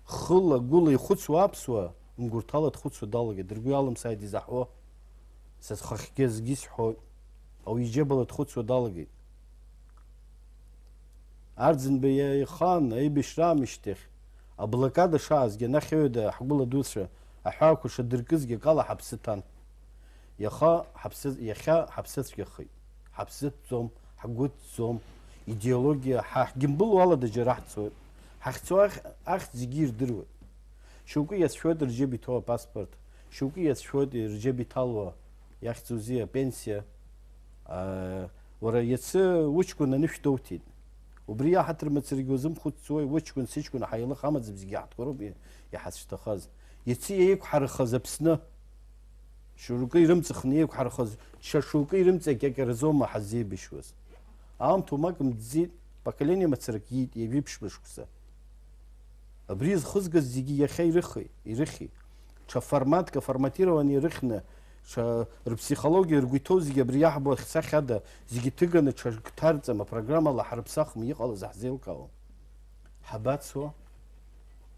Хыла, гәыла ихәыцуа аԥсуаа мгәырҭала дхәыцуа далагеит, ргәы иалымсааит изаҳауа. Са схахьгьы азгьы сҳәоит, ауаҩы иџьабала дхәыцуа далагеит. Арӡынба иа-, ихаан аибашьра аамышьҭахь, аблокада шаазгьы, анахь аҩада ҳгәыла дуцәа аҳәаақәа шадыркызгьы акала ҳаԥсы ҭан. Иаха ҳаԥсы, иахьа ҳаԥсы цәгьахеит. Ҳаԥсы ҭӡом, ҳгәы ҭӡом, идеологиа, ҳа ҳгьымбылуа алада џьара ҳцоит. Ҳахьцо ахь, ахьӡ зегьы ирдыруеит. Шьоукы иацәшәоит рџьыба иҭоу апаспорт, шьоукы иацәшәоит рџьыба иҭалуа, иахьӡузеи, апенсиа. Аа, уара, иацы уҷкәын анышә доуҭеит. Убри иаҳаҭыр мацарагьы узымхәыццуеи, уҷкәын, сыҷкәын ҳаилых амаӡам, зегьы ҳтәқәа роуп и-, иҳацәҭахаз. Иацы еиқәҳархаз Аԥсны, шьоукы ирымҵыхны еиқәҳархаз, ҽа шьоукы ирымҵакьакьаразоума ҳазеибашьуаз? Аамҭа уамак мӡӡеит, поколение мацарак иит, ҩажәи ԥшьба шықәса. Абри зхызгаз зегьы иахьа ирыхи-, ирыхьи. Ҽа форматк аформатирование ирыхьны, ҽа рпсихологиа ргәы иҭоу зегьы абри иаҳбо ахьсахьада, зегьы ҭыганы ҽа гәҭарҵама, программала ҳарԥсахма, иҟалаз ҳзеилкаауам. Ҳабацо?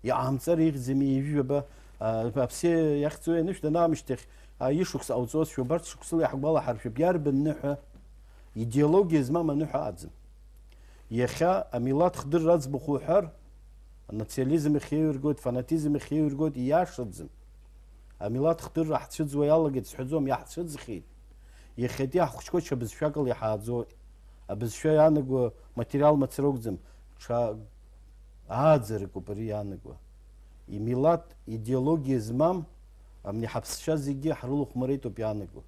Иҟаҳамҵар ихьӡами, ҩажәижәаба, а, аԥсы иахьӡу анышә данаамышьҭахь, а, ишықәс ҟауҵозшәа, убарҭ шықәсыла иаҳгәалаҳаршәап, иарбан ныҳәа? Идеологиа змам аныҳәа аӡам. Иахьа амилаҭ хдырра аӡбахә уҳәар, анационализм ихьеиҩыргоит, фанатизм ихьеиҩыргоит, ииашаӡам. Амилаҭ хдырра ҳцәыӡуа иалагеит сҳәаӡом, иаҳцәыӡхьеит. Иахьатәи ҳхәыҷқәа ҽа бызшәакала иҳааӡоит. Абызшәа иаанаго материал мацара акәӡам, ҽа ааӡаракоуп ари иаанаго. Имилаҭ идеологиа змам, амни ҳаԥсшьа зегьы ҳрылахәмареитоуп иаанаго.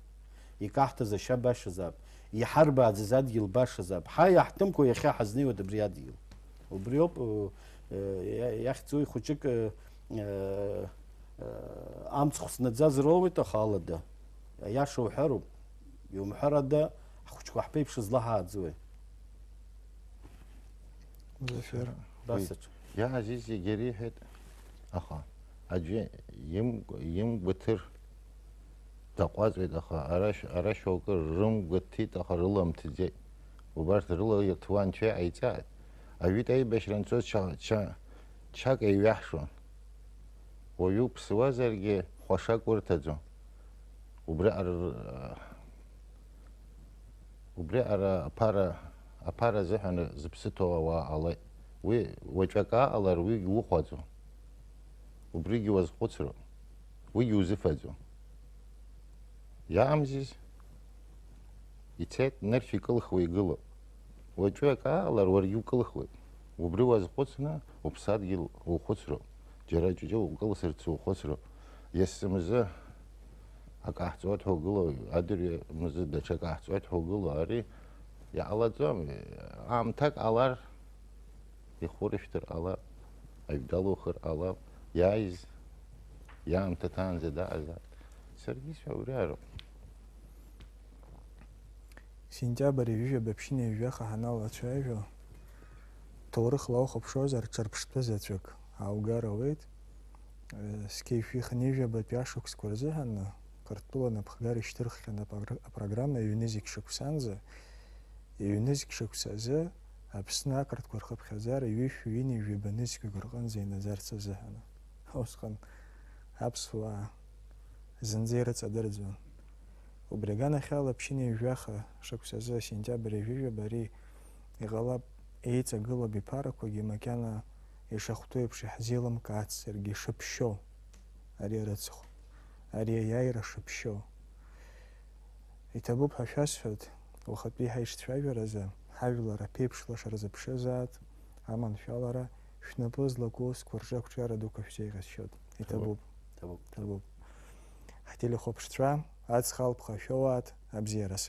Икаҳҭаз ашьа башазаап, иҳарбааӡаз адгьыл башазаап. Ҳа иаҳҭымкәа иахьа ҳазнеиуеит абри адгьыл. Убриоуп, э, э, иа-, иахьӡуи хәыҷык, э, э, э, амцхә снаӡазар лоуеит, аха алада. Аиаша уҳәароуп, иумҳәар ада, ҳхәыҷқәа ҳԥеиԥш злаҳааӡуеи? Музафер. Басаҿ. Уи иаазиз зегьы ириҳәеит, аха аӡәы им-, имгәаҭыр даҟәаҵуеит, аха ара ш-, ара шьоукы рымгәаҭеит, аха рыламҭӡеит. Убарҭ рыла ирҭуа анцәа иҟаиҵааит. Аҩытә аибашьра анцоз ҽа-, ҽа-, ҽак еиҩаҳшон. Уаҩы уԥсуазаргьы хәашак урҭаӡом. Убри ар-, убри ара аԥара, аԥара азыҳәан зыԥсы ҭоу ауаа ҟалеит. Уи уаҵәак ааҟалар, уигь ухәаӡом. Убригьы уазхәыцроуп. Уигьы узыфаӡом. Иаамзиз? Ицеит, нырцә икылхуа игылоуп. Уаҵәы акы аалар, уаргьы укылхуеит. Убри уазхәыцны уԥсадгьыл ухәыцроуп. Џьара ҷыҷы укылсырц ухәыцроуп. Есымзы акы ҟаҳҵоит ҳәа угылоу, адырҩа мзы даҽакы ҟаҳҵоит ҳәа угылоу, ари иҟалаӡом. Аамҭак ҟалар, ихурышәҭыр ҟалап, аҩ далухыр ҟалап, иааиз иаамҭа ҭаанӡа даҟазааит. Саргьы исҳәо убри ароуп. Сентиабр ҩажәижәаба ԥшьынҩажәи жәаха ҳаналацәажәо, ҭоурыхла ухәаԥшуазар, ҿырԥштәы заҵәык ааугар ауеит. Зқьи жәшәи хынҩажәи жәабатәи ашықәсқәа рзыҳәан Қырҭтәыла напхгара ишьҭырххьан апогр-, апрограмма ҩ-нызқь шықәсанӡа, ҩ-нызқь шықәсазы Аԥсны ақырҭқәа рхыԥхьаӡара ҩышәи ҩынҩажәи жәаба нызқьҩык рҟынӡа инаӡарц азыҳәан. Усҟан аԥсуаа зынӡа ирыҵадырӡуан. Убри аганахьала ԥшьынҩажәи жәаха шықәсазы, сентиабр ҩажәи жәаба, ари иҟалап, еиҵагылоуп иԥарақәагьы макьана ишахәҭоу еиԥш иаҳзеилымкаацзаргьы ишыԥшьоу ари арыцхә, ари аиааира шыԥшьоу. Иҭабуп ҳәа шәасҳәоит, уахатәи ҳаишцәажәаразы ҳажәлар аԥеиԥш лаша рзыԥшызаат, аманшәалара шәнапы злаку сқәа рҿы ақәҿиара дуқәа шәзеиӷьасшьоит. Иҭабуп. Ҭабуп. Ҭабуп. Ҳтелехәаԥшцәа, аҵх алԥха шәоуаат, абзиараз.